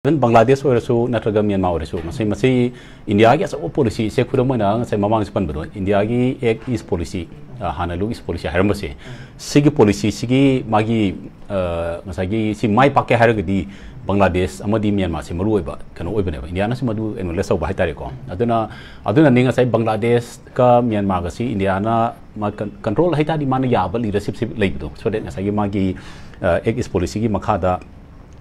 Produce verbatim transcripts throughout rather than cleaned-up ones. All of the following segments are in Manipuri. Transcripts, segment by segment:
Even ꯕꯪꯒ꯭ꯂꯥꯗꯦꯁ ꯑꯣꯏꯔꯁꯨ ꯅꯠꯇ꯭ꯔꯒ ꯃ꯭ꯌꯥꯟꯃꯥꯔ ꯑꯣꯏꯔꯁꯨ, ꯉꯁꯤ, ꯃꯁꯤ ꯏꯟꯗꯤꯌꯥꯒꯤ ꯑꯆꯧꯕ ꯄꯣꯂꯤꯁꯤꯁꯦ, ꯈꯨꯗꯝ ꯑꯣꯏꯅ ꯉꯁꯥꯏ ꯃꯃꯥꯡꯗꯁꯨ ꯄꯟꯕꯗꯣ, ꯏꯟꯗꯤꯌꯥꯒꯤ Act East Policy, ꯑ, ꯍꯥꯟꯅ Look East Policy ꯍꯥꯏꯔꯝꯕꯁꯦ, ꯁꯤꯒꯤ ꯄꯣꯂꯤꯁꯤꯁꯤꯒꯤ ꯃꯥꯒꯤ, ꯑ, ꯉꯁꯥꯏꯒꯤ ꯁꯤ ꯃꯥꯏ ꯄꯥꯛꯀꯦ ꯍꯥꯏꯔꯒꯗꯤ ꯕꯪꯒ꯭ꯂꯥꯗꯦꯁ ꯑꯃꯗꯤ ꯃ꯭ꯌꯥꯟꯃꯥꯔꯁꯦ ꯃꯔꯨ ꯑꯣꯏꯕ ꯀꯩꯅꯣ ꯑꯣꯏꯕꯅꯦꯕ, ꯏꯟꯗꯤꯌꯥꯅꯁꯨ ꯃꯗꯨ acknowledge ꯇꯧꯕ ꯍꯥꯏꯇꯥꯔꯦꯀꯣ꯫ ꯑꯗꯨꯅ, ꯑꯗꯨꯅꯅꯤ ꯉꯁꯥꯏ ꯕꯪꯒ꯭ꯂꯥꯗꯦꯁꯀ ꯃ꯭ꯌꯥꯟꯃꯥꯔꯒꯁꯤ ꯏꯟꯗꯤꯌꯥꯅ ꯃꯥ ꯀꯟ-, control ꯍꯥꯏꯇꯥꯔꯗꯤ ꯃꯥꯅ ꯌꯥꯕ leadershipꯁꯤ ꯂꯩꯕꯗꯣ, so that ꯉꯁꯥꯏꯒꯤ ꯃꯥꯒꯤ, ꯑ, Act East Policyꯒꯤ ꯃꯈꯥꯗ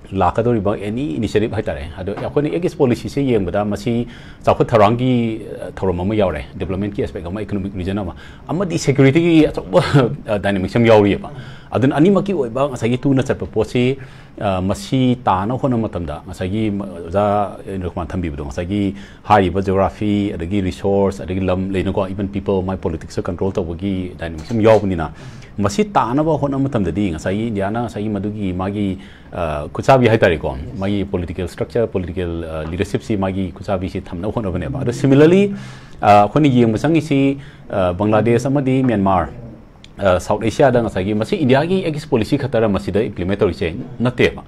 ꯂꯥꯛꯀꯗꯧꯔꯤꯕ any initiative ꯍꯥꯏꯇꯥꯔꯦ꯫ ꯑꯗꯣ ꯑꯩꯈꯣꯏꯅ Act East Policyꯁꯦ ꯌꯦꯡꯕꯗ ꯃꯁꯤ ꯆꯥꯎꯈꯠ ꯊꯧꯔꯥꯡꯒꯤ, ꯑ, ꯊꯧꯔꯝ ꯑꯃ ꯌꯥꯎꯔꯦ, developmentꯀꯤ aspect ꯑꯃ, economic region ꯑꯃ, ꯑꯃꯗꯤ securityꯒꯤ ꯑꯆꯧꯕ, ꯑ, dynamics ꯑꯃ ꯌꯥꯎꯔꯤꯑꯕ꯫ ꯑꯗꯨꯅ ꯑꯅꯤꯃꯛꯀꯤ ꯑꯣꯏꯕ ꯉꯁꯥꯏꯒꯤ ꯇꯨꯅ ꯆꯠꯄ ꯄꯣꯠꯁꯤ, ꯑ, ꯃꯁꯤ ꯇꯥꯅꯕ ꯍꯣꯠꯅꯕ ꯃꯇꯝꯗ ꯉꯁꯥꯏꯒꯤ ꯃ-, ꯑꯣꯖꯥ ꯏꯟꯗ꯭ꯔ ꯀꯨꯃꯥꯔ ꯊꯝꯕꯤꯕꯗꯣ, ꯉꯁꯥꯏꯒꯤ ꯍꯥꯏꯔꯤꯕ geography, ꯑꯗꯒꯤ resource, ꯑꯗꯒꯤ ꯂꯝ ꯂꯩꯅꯀꯣ, even people, ꯃꯥꯏ politicsꯇ control ꯇꯧꯕꯒꯤ dynamics ꯑꯃ ꯌꯥꯎꯕꯅꯤꯅ, ꯃꯁꯤ ꯇꯥꯅꯕ ꯍꯣꯠꯅꯕ ꯃꯇꯝꯗꯗꯤ ꯉꯁꯥꯏꯒꯤ ꯏꯟꯗꯤꯌꯥꯅ ꯉꯁꯥꯏꯒꯤ ꯃꯗꯨꯒꯤ ꯃꯥꯒꯤ, ꯑ, ꯈꯨꯠꯆꯥꯕꯤ ꯍꯥꯏꯇꯥꯔꯦꯀꯣ, ꯃꯥꯒꯤ political structure, political, ꯑ, leadershipꯁꯤ ꯃꯥꯒꯤ ꯈꯨꯠꯆꯥꯕꯤꯁꯤ ꯊꯝꯅꯕ ꯍꯣꯠꯅꯕꯅꯦꯕ꯫ ꯑꯗꯣ similarly, ꯑ, ꯑꯩꯈꯣꯏꯅ ꯌꯦꯡꯕ ꯆꯪꯉꯤꯁꯤ, ꯑ, ꯕꯪꯒ꯭ꯂꯥꯗꯦꯁ ꯑꯃꯗꯤ ꯃ꯭ꯌꯥꯟꯃꯥꯔ, ꯑ, South Asiaꯗ ꯉꯁꯥꯏꯒꯤ ꯃꯁꯤ ꯏꯟꯗꯤꯌꯥꯒꯤ Act East Policy ꯈꯛꯇꯔ ꯃꯁꯤꯗ implement ꯇꯧꯔꯤꯁꯦ? ꯅꯠꯇꯦꯕ꯫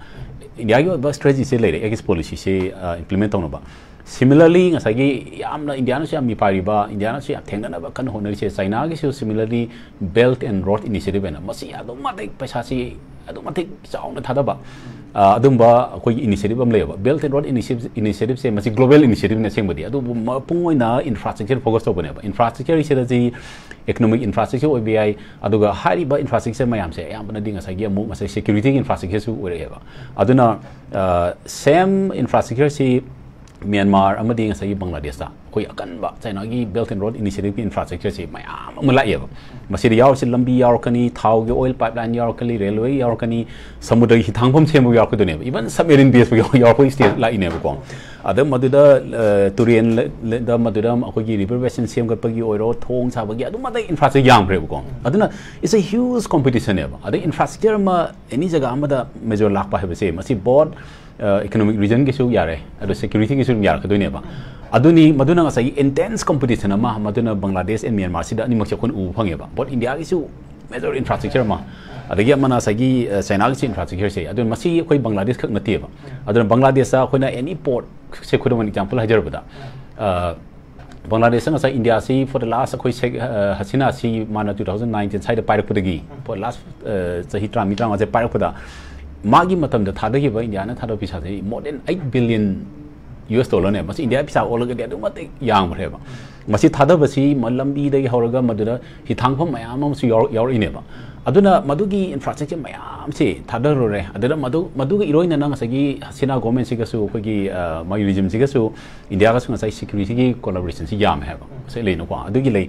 ꯏꯟꯗꯤꯌꯥꯒꯤ ꯑꯣꯏꯕ strategyꯁꯦ ꯂꯩꯔꯦ, Act East Policyꯁꯦ, ꯑ, implement ꯇꯧꯅꯕ꯫ Similarly, ꯉꯁꯥꯏꯒꯤ ꯌꯥꯝꯅ ꯏꯟꯗꯤꯌꯥꯅꯁꯨ ꯌꯥꯝ ꯃꯤꯄꯥꯏꯔꯤꯕ, ꯏꯟꯗꯤꯌꯥꯅꯁꯨ ꯌꯥꯝ ꯊꯦꯡꯅꯅꯕ ꯀꯟꯅ ꯍꯣꯠꯅꯔꯤꯁꯦ, ꯆꯥꯏꯅꯥꯒꯤꯁꯨ similarly Belt and Road Initiative ꯍꯥꯏꯅ, ꯃꯁꯤ ꯑꯗꯨꯛ ꯃꯇꯤꯛ ꯄꯩꯁꯥꯁꯤ ꯑꯗꯨꯛ ꯃꯇꯤꯛ ꯆꯥꯎꯅ ꯊꯥꯗꯕ, ꯑ, ꯑꯗꯨꯝꯕ ꯑꯩꯈꯣꯏꯒꯤ initiative ꯑꯃ ꯂꯩꯌꯦꯕ꯫ Belt and Road Initiative, initiativeꯁꯦ ꯃꯁꯤ global initiativeꯅꯤ ꯑꯁꯦꯡꯕꯗꯤ, ꯑꯗꯨꯕꯨ ꯃꯄꯨꯡ ꯑꯣꯏꯅ infrastructure focus ꯇꯧꯕꯅꯦꯕ꯫ Infrastructureꯁꯤꯗꯗꯤ economic infrastructure ꯑꯣꯏꯕ ꯌꯥꯏ, ꯑꯗꯨꯒ ꯍꯥꯏꯔꯤꯕ infrastructure ꯃꯌꯥꯝꯁꯦ ꯑꯌꯥꯝꯕꯅꯗꯤ ꯉꯁꯥꯏꯒꯤ ꯑꯃꯨꯛ ꯉꯁꯥꯏ securityꯒꯤ infrastructureꯁꯨ ꯑꯣꯏꯔꯛꯑꯦꯕ꯫ ꯑꯗꯨꯅ, ꯑ, same infrastructureꯁꯤ ꯃ꯭ꯌꯥꯟꯃꯥꯔ ꯑꯃꯗꯤ ꯉꯁꯥꯏꯒꯤ ꯕꯪꯒ꯭ꯂꯥꯗꯦꯁꯇ ꯑꯩꯈꯣꯏ ꯑꯀꯟꯕ ꯆꯥꯏꯅꯥꯒꯤ Belt and Road Initiativeꯀꯤ infrastructureꯁꯤ ꯃꯌꯥꯝ ꯑꯃ ꯂꯥꯛꯑꯦꯕ꯫ ꯃꯁꯤꯗ ꯌꯥꯎꯔꯤꯁꯤ ꯂꯝꯕꯤ ꯌꯥꯎꯔꯛꯀꯅꯤ, ꯊꯥꯎꯒꯤ oil pipeline ꯌꯥꯎꯔꯛꯀꯅꯤ, railway ꯌꯥꯎꯔꯛꯀꯅꯤ, ꯁꯃꯨꯗ꯭ꯔꯒꯤ ꯍꯤꯊꯥꯡꯐꯝ ꯁꯦꯝꯕ ꯌꯥꯎꯔꯛꯀꯗꯣꯏꯅꯦꯕ, even submarine baseꯐꯥꯎ ꯌꯥꯎ-, ꯌꯥꯎꯔꯛꯄꯒꯤ stage ꯂꯥꯛꯏꯅꯦꯕꯀꯣ꯫ ꯑꯗ ꯃꯗꯨꯗ, ꯑ, ꯇꯨꯔꯦꯟ ꯂ-, ꯂ-, ꯗ ꯃꯗꯨꯗ ꯑꯩꯈꯣꯏꯒꯤ river basin ꯁꯦꯝꯒꯠꯄꯒꯤ ꯑꯣꯏꯔꯣ, ꯊꯣꯡ ꯁꯥꯕꯒꯤ, ꯑꯗꯨꯃꯗ infrastructure ꯌꯥꯝꯈ꯭ꯔꯦꯕꯀꯣ꯫ ꯑꯗꯨꯅ it's a huge competitionꯅꯦꯕ꯫ ꯑꯗꯩ infrastructure ꯑꯃ any ꯖꯒꯥ ꯑꯃꯗ major ꯂꯥꯛꯄ ꯍꯥꯏꯕꯁꯦ, ꯃꯁꯤ both, ꯑ, economic regionꯒꯤꯁꯨ ꯌꯥꯔꯦ, ꯑꯗꯣ securityꯒꯤꯁꯨ ꯑꯗꯨꯝ ꯌꯥꯔꯛꯀꯗꯣꯏꯅꯦꯕ꯫ ꯑꯗꯨꯅꯤ, ꯃꯗꯨꯅ ꯉꯁꯥꯏꯒꯤ intense competition ꯑꯃ, ꯃꯗꯨꯅ ꯕꯪꯒ꯭ꯂꯥꯗꯦꯁ and ꯃ꯭ꯌꯥꯟꯃꯥꯔꯁꯤꯗ ꯑꯅꯤꯃꯛꯁꯦ ꯑꯩꯈꯣꯏꯅ ꯎꯕ ꯐꯪꯉꯦꯕ꯫ But ꯏꯟꯗꯤꯌꯥꯒꯤꯁꯨ major infrastructure ꯑꯃ, ꯑꯗꯒꯤ ꯑꯃꯅ ꯉꯁꯥꯏꯒꯤ ꯆꯥꯏꯅꯥꯒꯤꯁꯤ ꯏꯟꯐ꯭ꯔꯥꯁ꯭ꯇ꯭ꯔꯛꯆꯔꯁꯦ, ꯑꯗꯨꯅ ꯃꯁꯤ ꯑꯩꯈꯣꯏ ꯕꯪꯒ꯭ꯂꯥꯗꯦꯁ ꯈꯛ ꯅꯠꯇꯦꯕ꯫ ꯑꯗꯨꯅ ꯕꯪꯒ꯭ꯂꯥꯗꯦꯁꯇ ꯑꯩꯈꯣꯏꯅ ꯑꯦꯅꯤ ꯄꯣꯔꯠꯁꯦ, ꯈꯨꯗꯝ ꯑꯣꯏꯅ ꯑꯦꯛꯖꯥꯝꯄꯜ ꯍꯥꯏꯖꯔꯕꯗ, ꯕꯪꯒ꯭ꯂꯥꯗꯦꯁꯇ ꯉꯁꯥꯏ ꯏꯟꯗꯤꯌꯥꯁꯤ for the last ꯑꯩꯈꯣꯏ ꯁꯦꯛ ꯍꯁꯤꯅꯥꯁꯤ ꯃꯥꯅ two thousand nineteen ꯁ꯭ꯋꯥꯏꯗ ꯄꯥꯏꯔꯛꯄꯗꯒꯤ, for the last ꯆꯍꯤ ꯇꯔꯥ ꯃꯤ ꯇꯔꯥꯃꯉꯥꯁꯦ ꯄꯥꯏꯔꯛꯄꯗ, ꯃꯥꯒꯤ ꯃꯇꯝꯗ ꯊꯥꯗꯈꯤꯕ, ꯏꯟꯗꯤꯌꯥꯅ ꯊꯥꯗꯕ ꯄꯩꯁꯥꯁꯦ more than eight billion US dollar ꯅꯦ꯫ ꯃꯁꯤ ꯏꯟꯗꯤꯌꯥ ꯄꯩꯁꯥ ꯑꯣꯜꯂꯒꯗꯤ ꯑꯗꯨꯛ ꯃꯇꯤꯛ ꯌꯥꯝꯈ꯭ꯔꯦꯕ꯫ ꯃꯁꯤ ꯊꯥꯗꯕꯁꯤ ꯂꯝꯕꯤꯗꯒꯤ ꯍꯧꯔꯒ ꯃꯗꯨꯗ ꯍꯤꯊꯥꯡꯐꯝ ꯃꯌꯥꯝ ꯑꯃꯁꯨ ꯌꯥꯎꯔꯛꯏꯅꯦꯕ꯫ ꯑꯗꯨꯅ ꯃꯗꯨꯒꯤ ꯏꯟꯐ꯭ꯔꯥꯁ꯭ꯇ꯭ꯔꯛꯆꯔ ꯃꯌꯥꯝꯁꯤ ꯊꯥꯗꯔꯨꯔꯦ꯫ ꯑꯗꯨꯗ ꯃꯗꯨ ꯃꯗꯨꯒ ꯏꯔꯣꯏꯅꯅ ꯉꯁꯥꯏꯒꯤ ꯍꯁꯤꯅꯥ ꯒꯣꯔꯃꯦꯟꯁꯤꯒꯁꯨ, ꯑꯩꯈꯣꯏꯒꯤ ꯃꯥꯒꯤ ꯔꯤꯖꯤꯝꯁꯤꯒꯁꯨ ꯏꯟꯗꯤꯌꯥꯒꯁꯨ ꯉꯁꯥꯏ ꯁꯦꯀ꯭ꯌꯨꯔꯤꯇꯤꯒꯤ ꯀꯣꯂꯥꯕꯣꯔꯦꯁꯟꯁꯤ ꯌꯥꯝꯃꯦ ꯍꯥꯏꯕ꯫ ꯉꯁꯥꯏ ꯂꯩꯅꯀꯣ, ꯑꯗꯨꯒꯤ ꯂꯩ꯫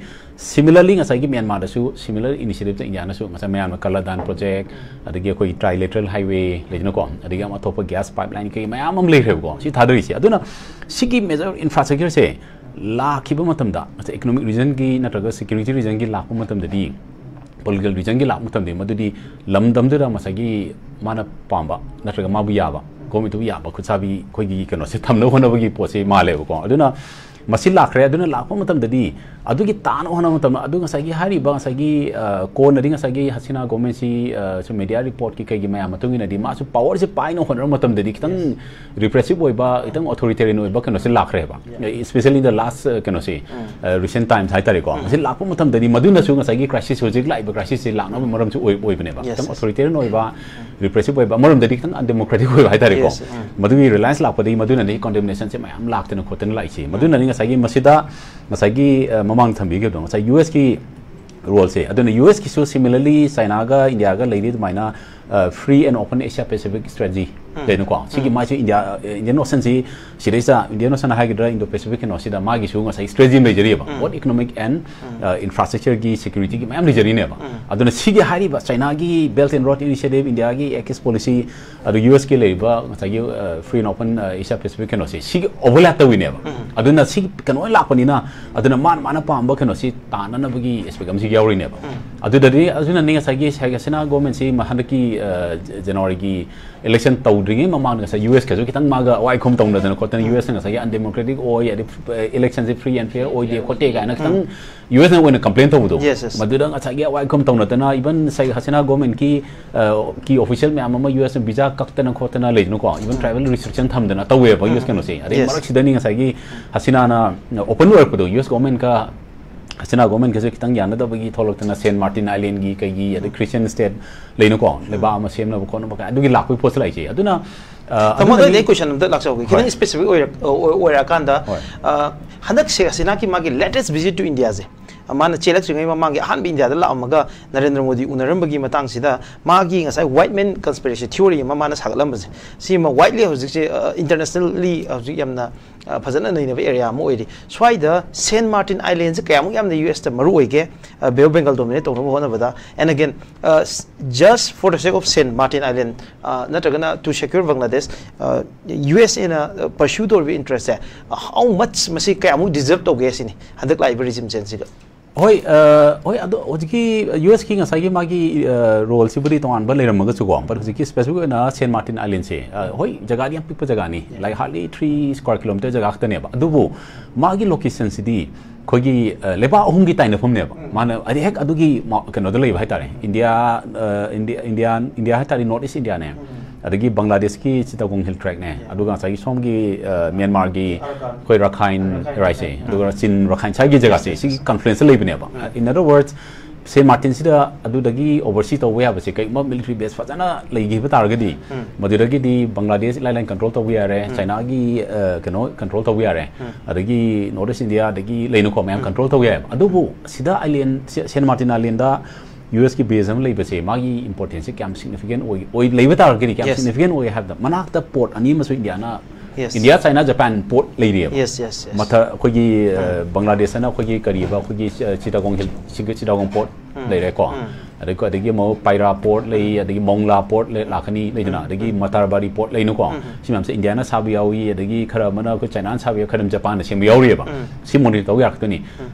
Similarly ꯉꯁꯥꯏꯒꯤ ꯃ꯭ꯌꯥꯟꯃꯥꯔꯗꯁꯨ similar initiative ꯇ ꯏꯟꯗꯤꯌꯥꯅꯁꯨ ꯉꯁꯥꯏ ꯃꯌꯥꯝꯅ ꯀꯂꯥꯗꯥꯟ ꯄ꯭ꯔꯣꯖꯦꯛ, ꯑꯗꯒꯤ ꯑꯩꯈꯣꯏꯒꯤ trilateral highway ꯂꯩꯗꯅꯀꯣ, ꯑꯗꯒꯤ ꯑꯃ ꯑꯇꯣꯞꯄ gas pipeline ꯀꯩ ꯃꯌꯥꯝ ꯑꯃ ꯂꯩꯈ꯭ꯔꯦꯕꯀꯣ ꯁꯤ ꯊꯥꯗꯔꯤꯁꯦ꯫ ꯑꯗꯨꯅ ꯁꯤꯒꯤ major infrastructure ꯁꯦ ꯂꯥꯛꯈꯤꯕ ꯃꯇꯝꯗ, ꯉꯁꯥꯏ economic region ꯒꯤ ꯅꯠꯇ꯭ꯔꯒ security region ꯒꯤ ꯂꯥꯛꯄ ꯃꯇꯝꯗꯗꯤ, political region ꯒꯤ ꯂꯥꯛꯄ ꯃꯇꯝꯗꯗꯤ, ꯃꯗꯨꯗꯤ ꯂꯝꯗꯝꯗꯨꯗ ꯉꯁꯥꯏꯒꯤ ꯃꯥꯅ ꯄꯥꯝꯕ ꯅꯠꯇ꯭ꯔꯒ ꯃꯥꯕꯨ ꯌꯥꯕ, ꯒꯣꯔꯃꯦꯟꯠꯇꯨꯕꯨ ꯌꯥꯕ ꯈꯨꯠꯁꯥꯕꯤ ꯑꯩꯈꯣꯏꯒꯤ ꯀꯩꯅꯣꯁꯦ ꯊꯝꯅꯕ ꯍꯣꯠꯅꯕꯒꯤ ꯄꯣꯠꯁꯦ ꯃꯥꯜꯂꯦꯕꯀꯣ꯫ ꯑꯗꯨꯅ ꯃꯁꯤ ꯂꯥꯛꯈ꯭ꯔꯦ꯫ ꯑꯗꯨꯅ ꯂꯥꯛꯄ ꯃꯇꯝꯗꯗꯤ ꯑꯗꯨꯒꯤ ꯇꯥꯅꯕ ꯍꯣꯠꯅꯕ ꯃꯇꯝꯗ, ꯑꯗꯨ ꯉꯁꯥꯏꯒꯤ ꯍꯥꯏꯔꯤꯕ, ꯉꯁꯥꯏꯒꯤ, ꯑ, ꯀꯣꯟꯅꯗꯤ ꯉꯁꯥꯏꯒꯤ ꯍꯁꯤꯅꯥ ꯒꯣꯔꯃꯦꯟꯠꯁꯤ, ꯑ, ꯁꯨꯝ media report ꯀꯤ ꯀꯩꯒꯤ ꯃꯌꯥꯝ ꯃꯇꯨꯡ ꯏꯟꯅꯗꯤ ꯃꯥꯁꯨ power ꯁꯦ ꯄꯥꯏꯅꯕ ꯍꯣꯠꯅꯕ ꯃꯇꯝꯗꯗꯤ ꯈꯤꯇꯪ repressive ꯑꯣꯏꯕ, ꯈꯤꯇꯪ authoritarian ꯑꯣꯏꯕ ꯀꯩꯅꯣꯁꯦ ꯂꯥꯛꯈ꯭ꯔꯦꯕ꯫ Especially the last, ꯑ, ꯀꯩꯅꯣꯁꯦ, ꯑ, recent times ꯍꯥꯏꯇꯥꯔꯦꯀꯣ꯫ ꯃꯁꯤ ꯂꯥꯛꯄ ꯃꯇꯝꯗꯗꯤ ꯃꯗꯨꯅꯁꯨ ꯉꯁꯥꯏꯒꯤ crisis, ꯍꯧꯖꯤꯛ ꯂꯥꯛꯏꯕ crisis ꯁꯦ ꯂꯥꯛꯅꯕ ꯃꯔꯝꯁꯨ ꯑꯣꯏ-, ꯑꯣꯏꯕꯅꯦꯕ꯫ Yes, ꯈꯤꯇꯪ yes. Authoritarian ꯑꯣꯏꯕ, repressive ꯑꯣꯏꯕ, ꯑꯃꯔꯣꯝꯗꯗꯤ ꯈꯤꯇꯪ undemocratic ꯑꯣꯏꯕ ꯍꯥꯏꯇꯥꯔꯦꯀꯣ꯫ Yes, ꯎꯝ꯫ ꯃꯗꯨꯒꯤ reliance ꯂꯥꯛꯄꯗꯒꯤ ꯃꯗꯨꯅꯅꯤ condemnation ꯁꯦ ꯃꯌꯥꯝ ꯂꯥꯛꯇꯅ ꯈꯣꯠꯇꯅ ꯂꯥꯛꯏꯁꯦ꯫ ꯃꯗꯨꯅꯅꯤ ꯉꯁꯥꯏꯒꯤ ꯃꯁꯤꯗ ꯉꯁꯥꯏꯒꯤ, ꯑ, ꯃꯃꯥꯡ ꯊꯝꯕꯤꯈꯤꯕꯗꯣ, ꯉꯁꯥꯏ US ꯀꯤ role ꯁꯦ꯫ ꯑꯗꯨꯅ US ꯀꯤꯁꯨ similarly ꯆꯥꯏꯅꯥꯒ ꯏꯟꯗꯤꯌꯥꯒ ꯂꯩꯔꯤ ꯑꯗꯨꯃꯥꯏꯅ, ꯑ, free and open Asia Pacific strategy ꯂꯩꯅꯀꯣ꯫ ꯁꯤꯒꯤ ꯃꯥꯏꯁꯨ ꯏꯟꯗꯤꯌꯥ, ꯑ, Indian Ocean ꯁꯤ, ꯁꯤꯗꯩꯁꯤꯗ Indian Ocean ꯍꯥꯏꯒꯗ꯭ꯔꯥ, Indo Pacific ꯀꯩꯅꯣꯁꯤꯗ ꯃꯥꯒꯤꯁꯨ ꯉꯁꯥꯏ strategy ꯑꯃ ꯂꯩꯖꯔꯤꯑꯕ꯫ Both economic and, ꯑ, infrastructure ꯒꯤ, security ꯒꯤ ꯃꯌꯥꯝ ꯂꯩꯖꯔꯤꯅꯦꯕ꯫ ꯑꯗꯨꯅ ꯁꯤꯒꯤ ꯍꯥꯏꯔꯤꯕ ꯆꯥꯏꯅꯥꯒꯤ Belt and Road Initiative, ꯏꯟꯗꯤꯌꯥꯒꯤ ACAS policy, ꯑꯗꯨ US ꯀꯤ ꯂꯩꯔꯤꯕ ꯉꯁꯥꯏꯒꯤ, ꯑ, free and open, ꯑ, Asia Pacific ꯀꯩꯅꯣꯁꯦ, ꯁꯤꯒꯤ overlap ꯇꯧꯋꯤꯅꯦꯕ꯫ ꯑꯗꯨꯅ ꯁꯤ ꯀꯩꯅꯣ ꯑꯣꯏꯅ ꯂꯥꯛꯄꯅꯤꯅ, ꯑꯗꯨꯅ ꯃꯥꯅ, ꯃꯥꯅ ꯄꯥꯝꯕ ꯀꯩꯅꯣꯁꯤ ꯇꯥꯟꯅꯅꯕꯒꯤ aspect ꯑꯃꯁꯨ ꯌꯥꯎꯔꯤꯅꯦꯕ꯫ ꯑꯗꯨꯗꯗꯤ, ꯑꯗꯨꯅꯅꯤ ꯉꯁꯥꯏꯒꯤ ꯁꯦꯛ ꯍꯁꯤꯅꯥ ꯒꯣꯔꯃꯦꯟꯠꯁꯤ ꯃ-, ꯍꯟꯗꯛꯀꯤ, ꯑ, ꯖ-, ꯖꯅꯋꯥꯔꯤꯒꯤ ꯏꯂꯦꯛꯁꯟ ꯇꯧꯗ꯭ꯔꯤꯉꯩ ꯃꯃꯥꯡꯗ ꯉꯁꯥꯏ ꯌꯨ ꯑꯦꯁꯀꯁꯨ ꯈꯤꯇꯪ ꯃꯥꯒ ꯑꯋꯥꯏꯈꯨꯝ ꯇꯧꯅꯗꯅ ꯈꯣꯠꯇꯅ ꯌꯨ ꯑꯦꯁꯅ ꯉꯁꯥꯏꯒꯤ ꯑꯟꯗꯦꯃꯣꯀ꯭ꯔꯦꯇꯤꯛ ꯑꯣꯏ, ꯑꯗꯩ ꯏꯂꯦꯛꯁꯟꯁꯦ ꯐ꯭ꯔꯤ ꯑꯦꯟ ꯐꯤꯌꯔ ꯑꯣꯏꯗꯦ ꯈꯣꯠꯇꯦ ꯀꯥꯏꯅ ꯈꯤꯇꯪ ꯌꯨ ꯑꯦꯁꯅ ꯑꯣꯏꯅ ꯀꯝꯄ꯭ꯂꯦꯟ ꯇꯧꯕꯗꯣ꯫ Yes, yes. ꯃꯗꯨꯗ ꯉꯁꯥꯏꯒꯤ ꯑꯋꯥꯏꯈꯨꯝ ꯇꯧꯅꯗꯅ, ꯏꯚꯟ ꯉꯁꯥꯏ ꯍꯁꯤꯅꯥ ꯒꯣꯔꯃꯦꯟꯀꯤ ꯀꯤ ꯑꯣꯐꯤꯁꯤꯌꯦꯜ ꯃꯌꯥꯝ ꯑꯃ ꯌꯨ ꯑꯦꯁꯅ ꯚꯤꯖꯥ ꯀꯛꯇꯅ ꯈꯣꯠꯇꯅ ꯂꯩꯗꯅꯀꯣ, ꯏꯚꯟ ꯇ꯭ꯔꯥꯏꯕꯦꯜ ꯔꯤꯁꯇ꯭ꯔꯤꯛꯁꯟ ꯊꯝꯗꯅ ꯇꯧꯋꯦꯕ ꯌꯨ ꯑꯦꯁ ꯀꯩꯅꯣꯁꯦ꯫ ꯑꯗꯩ Yes. ꯃꯔꯛꯁꯤꯗꯅꯤ ꯉꯁꯥꯏꯒꯤ ꯍꯁꯤꯅꯥꯅ ꯑꯣꯄꯟ ꯑꯣꯏꯔꯛꯄꯗꯣ, ꯌꯨ ꯑꯦꯁ ꯒꯣꯔꯃꯦꯟꯀ ꯍꯁꯤꯅꯥ ꯒꯣꯔꯃꯦꯟꯀꯁꯦ ꯈꯤꯇꯪ ꯌꯥꯅꯗꯕꯒꯤ ꯊꯣꯛꯂꯛꯇꯅ ꯁꯦꯟ ꯃꯥꯔꯇꯤꯟ ꯑꯥꯏꯂꯦꯟꯒꯤ ꯀꯩꯒꯤ, ꯑꯗꯩ ꯈ꯭ꯔꯤꯁꯇꯤꯌꯟ ꯁ꯭ꯇꯦꯠ ꯂꯩꯅꯀꯣ, ꯂꯩꯕꯥꯛ ꯑꯃ ꯁꯦꯝꯅꯕ ꯈꯣꯠꯅꯕ ꯀꯥꯏ ꯑꯗꯨꯒꯤ ꯂꯥꯛꯄꯒꯤ ꯄꯣꯠꯁꯦ ꯂꯥꯛꯏꯁꯦ꯫ ꯑꯗꯨꯅ ꯑ, ꯇꯥꯃꯣ, ꯑꯗꯨꯅꯗꯤ ꯑꯗꯨꯅꯗꯤ ꯑꯩ ꯀꯣꯏꯁꯟ ꯑꯝꯇ ꯂꯥꯛꯆꯍꯧꯒꯦ, ꯈꯤꯇꯪ ꯍꯣꯏ꯫ ꯁ꯭ꯄꯦꯁꯤꯐꯤꯛ ꯑꯣꯏꯔꯛ ꯑꯣꯏ- ꯑꯣꯏꯔꯛꯑꯀꯥꯟꯗ꯫ ꯍꯣꯏ꯫ ꯑ, ꯍꯟꯗꯛꯁꯦ ꯍꯁꯤꯅꯥꯒꯤ ꯃꯥꯒꯤ ꯂꯦꯇꯦꯁ ꯚꯤꯖꯤꯠ ꯇꯨ ꯏꯟꯗꯤꯌꯥꯁꯦ, ꯃꯥꯅ ꯆꯦꯜꯂꯛꯇ꯭ꯔꯤꯉꯩ ꯃꯃꯥꯡꯒꯤ ꯑꯍꯥꯟꯕ ꯏꯟꯗꯤꯌꯥꯗ ꯂꯥꯛꯑꯝꯃꯒ ꯅꯔꯦꯟꯗ꯭ꯔ ꯃꯣꯗꯤ ꯎꯅꯔꯝꯕꯒꯤ ꯃꯇꯥꯡꯁꯤꯗ ꯃꯥꯒꯤ ꯉꯁꯥꯏ ꯋꯥꯏꯠ ꯃꯦꯟ ꯀꯟꯁꯄꯤꯔꯦꯁꯤ ꯊꯤꯑꯣꯔꯤ ꯑꯃ ꯃꯥꯅ ꯁꯥꯒꯠꯂꯝꯕꯁꯦ, ꯁꯤꯃ ꯋꯥꯏꯠꯂꯤ ꯍꯧꯖꯤꯛꯁꯦ, ꯑ, ꯏꯟꯇꯔꯅꯦꯁꯅꯦꯜꯂꯤ ꯍꯧꯖꯤꯛ ꯌꯥꯝꯅ, ꯑ, ꯐꯖꯅ ꯅꯩꯅꯕ ꯑꯦꯔꯤꯌꯥ ꯑꯃ ꯑꯣꯏꯔꯤ꯫ ꯁ꯭ꯋꯥꯏꯗ ꯁꯦꯟ ꯃꯥꯔꯇꯤꯟ ꯑꯥꯏꯂꯦꯟꯁꯦ ꯀꯌꯥꯃꯨꯛ ꯌꯥꯝꯅ ꯌꯨ ꯑꯦꯁꯇ ꯃꯔꯨ ꯑꯣꯏꯒꯦ, ꯑ, ꯕꯦ ꯑꯣꯐ ꯕꯦꯡꯒꯜ ꯗꯣꯃꯤꯅꯦꯠ ꯇꯧꯅꯕ ꯍꯣꯠꯅꯕꯗ? And again, just for the sake of Saint Martin Island, ꯑ, ꯅꯠꯇ꯭ꯔꯒꯅ to secure Bangladesh, U S ꯑꯦꯅ ꯄꯔꯁ꯭ꯌꯨ ꯇꯧꯔꯤꯕ ꯏꯟꯇꯔꯦꯁꯁꯦ ꯍꯥꯎ ꯃꯆ ꯃꯁꯤ ꯀꯌꯥꯃꯨꯛ ꯗꯤꯖꯔꯞ ꯇꯧꯒꯦ ꯁꯤꯅꯤ ꯍꯟꯗꯛ ꯂꯥꯛꯏꯕ ꯔꯤꯖꯤꯝ ꯆꯦꯟꯖꯁꯤꯒ? ꯍꯣꯏ, ꯑ, ꯍꯣꯏ, ꯑꯗꯣ ꯍꯧꯖꯤꯛꯀꯤ ꯌꯨ ꯑꯦꯁꯀꯤ ꯉꯁꯥꯏꯒꯤ ꯃꯥꯒꯤ, ꯑ, ꯔꯣꯜꯁꯤꯕꯨꯗꯤ ꯇꯣꯉꯥꯟꯕ ꯂꯩꯔꯝꯃꯒꯁꯨꯀꯣ, but ꯍꯧꯖꯤꯛꯀꯤ ꯁ꯭ꯄꯦꯁꯤꯐꯤꯛ ꯑꯣꯏꯅ ꯁꯦꯟ ꯃꯥꯔꯇꯤꯟ ꯑꯥꯏꯂꯦꯟꯁꯦ, ꯑ, ꯍꯣꯏ, ꯖꯒꯥꯗꯤ ꯌꯥꯝ ꯄꯤꯛꯄ ꯖꯒꯥꯅꯤ, like hardly three square kilometer ꯖꯒꯥ ꯈꯛꯇꯅꯦꯕ꯫ ꯑꯗꯨꯕꯨ ꯃꯥꯒꯤ ꯂꯣꯀꯦꯁꯟꯁꯤꯗꯤ ꯑꯩꯈꯣꯏꯒꯤ, ꯑ, ꯂꯩꯕꯥꯛ ꯑꯍꯨꯝꯒꯤ ꯇꯥꯏꯅꯐꯝꯅꯦꯕ꯫ ꯃꯥꯅ ꯍꯥꯏꯗꯤ ꯍꯦꯛ ꯑꯗꯨꯒꯤ ꯃ-, ꯀꯩꯅꯣꯗ ꯂꯩꯕ ꯍꯥꯏꯇꯥꯔꯦ, ꯏꯟꯗꯤꯌꯥ, ꯑ, ꯏꯟꯗꯤꯌꯥ, ꯏꯟꯗꯤꯌꯥ, ꯏꯟꯗꯤꯌꯥ ꯍꯥꯏꯇꯥꯔꯦ, ꯅꯣꯔꯠ ꯏꯁ ꯏꯟꯗꯤꯌꯥꯅꯦ, ꯑꯗꯒꯤ ꯕꯪꯒ꯭ꯂꯥꯗꯦꯁꯀꯤ ꯆꯤꯇꯥꯒꯣꯡ ꯍꯤꯜ ꯇ꯭ꯔꯦꯛꯅꯦ, ꯑꯗꯨꯒ ꯉꯁꯥꯏꯒꯤ ꯁꯣꯝꯒꯤ, ꯑ, ꯃ꯭ꯌꯥꯟꯃꯥꯔꯒꯤ ꯑꯩꯈꯣꯏ ꯔꯈꯥꯏꯟ ꯔꯥꯏꯁꯦ, ꯑꯗꯨꯒ ꯆꯤꯟ ꯔꯈꯥꯏꯟ ꯁ꯭ꯋꯥꯏꯒꯤ ꯖꯒꯥꯁꯦ, ꯁꯤꯒꯤ ꯀꯟꯐ꯭ꯂꯨꯌꯦꯟꯁꯇ ꯂꯩꯕꯅꯦꯕ꯫ In other words, ꯁꯦꯟ ꯃꯥꯔꯇꯤꯟꯁꯤꯗ ꯑꯗꯨꯗꯒꯤ ꯑꯣꯚꯔꯁꯤ ꯇꯧꯕ ꯌꯥꯕꯁꯦ, ꯀꯩꯒꯨꯝꯕ ꯃꯤꯂꯤꯇꯔꯤ ꯕꯦꯁ ꯐꯖꯅ ꯂꯩꯈꯤꯕ ꯇꯥꯔꯒꯗꯤ, ꯃꯗꯨꯗꯒꯤꯗꯤ ꯕꯪꯒ꯭ꯂꯥꯗꯦꯁ ꯏꯂꯥꯏ ꯂꯥꯏꯅ ꯀꯟꯇ꯭ꯔꯣꯜ ꯇꯧꯕ ꯌꯥꯔꯦ, ꯆꯥꯏꯅꯥꯒꯤ, ꯑ, ꯀꯩꯅꯣ ꯀꯟꯇ꯭ꯔꯣꯜ ꯇꯧꯕ ꯌꯥꯔꯦ, ꯑꯗꯒꯤ ꯅꯣꯔꯠ ꯏꯁ ꯏꯟꯗꯤꯌꯥ, ꯑꯗꯒꯤ ꯂꯩꯅꯀꯣ, ꯃꯌꯥꯝ ꯀꯟꯇ꯭ꯔꯣꯜ ꯇꯧꯕ ꯌꯥꯏꯑꯕ꯫ ꯑꯗꯨꯕꯨ ꯁꯤꯗ ꯑꯥꯏꯂꯦꯟ, ꯁꯦ-, ꯁꯦꯟ ꯃꯥꯔꯇꯤꯟ ꯑꯥꯏꯂꯦꯟꯗ ꯌꯨ ꯑꯦꯁꯀꯤ ꯕꯦꯁ ꯑꯃ ꯂꯩꯕꯁꯦ, ꯃꯥꯒꯤ ꯏꯝꯄꯣꯔꯇꯦꯟꯁꯁꯦ ꯀꯌꯥꯝ ꯁꯤꯒꯅꯤꯐꯤꯀꯦꯟ ꯑꯣꯏ, ꯑꯣꯏ, ꯂꯩꯕ ꯇꯥꯔꯒꯗꯤ ꯀꯌꯥꯝ Yes. ꯁꯤꯒꯅꯤꯐꯤꯀꯦꯟ ꯑꯣꯏ ꯍꯥꯏꯕꯗ, ꯃꯅꯥꯛꯇ ꯄꯣꯔꯠ ꯑꯅꯤ ꯑꯃꯁꯨ ꯏꯟꯗꯤꯌꯥꯅ, Yes. India, China, Japan port ꯂꯩꯔꯤꯑꯕ꯫ Yes, yes, yes. ꯃꯊꯛ ꯑꯩꯈꯣꯏꯒꯤ, ꯑ, ꯕꯪꯒ꯭ꯂꯥꯗꯦꯁꯇꯅ ꯑꯩꯈꯣꯏꯒꯤ ꯀꯔꯤꯕ, ꯑꯩꯈꯣꯏꯒꯤ, ꯑ, ꯆꯤꯇꯥꯒꯣꯡ ꯍꯤꯜ, ꯁꯤꯒ ꯆꯤꯇꯥꯒꯣꯡ ꯄꯣꯔꯠ ꯂꯩꯔꯦꯀꯣ꯫ ꯑꯗꯒꯤ ꯑꯗꯒꯤ ꯑꯃꯨꯛ ꯄꯥꯏꯔꯥ ꯄꯣꯔꯠ ꯂꯩ, ꯑꯗꯒꯤ ꯃꯣꯡꯂꯥ ꯄꯣꯔꯠ ꯂꯩ, ꯂꯥꯛꯀꯅꯤ, ꯂꯩꯗꯅ, ꯑꯗꯒꯤ ꯃꯇꯥꯔꯕꯥꯔꯤ ꯄꯣꯔꯠ ꯂꯩꯅꯀꯣ꯫ ꯁꯤ ꯃꯌꯥꯝꯁꯦ ꯏꯟꯗꯤꯌꯥꯅ ꯁꯥꯕ ꯌꯥꯎꯏ, ꯑꯗꯒꯤ ꯈꯔ ꯑꯃꯅ ꯑꯩꯈꯣꯏ ꯆꯥꯏꯅꯥꯅ ꯁꯥꯕ ꯌꯥꯎꯏ, ꯈꯔ ꯑꯃ ꯖꯄꯥꯟꯅ ꯁꯦꯝꯕ ꯌꯥꯎꯔꯤꯑꯕ꯫ ꯁꯤ ꯃꯣꯅꯤꯇꯔ ꯇꯧ ꯌꯥꯔꯛꯇꯣꯏꯅꯤ꯫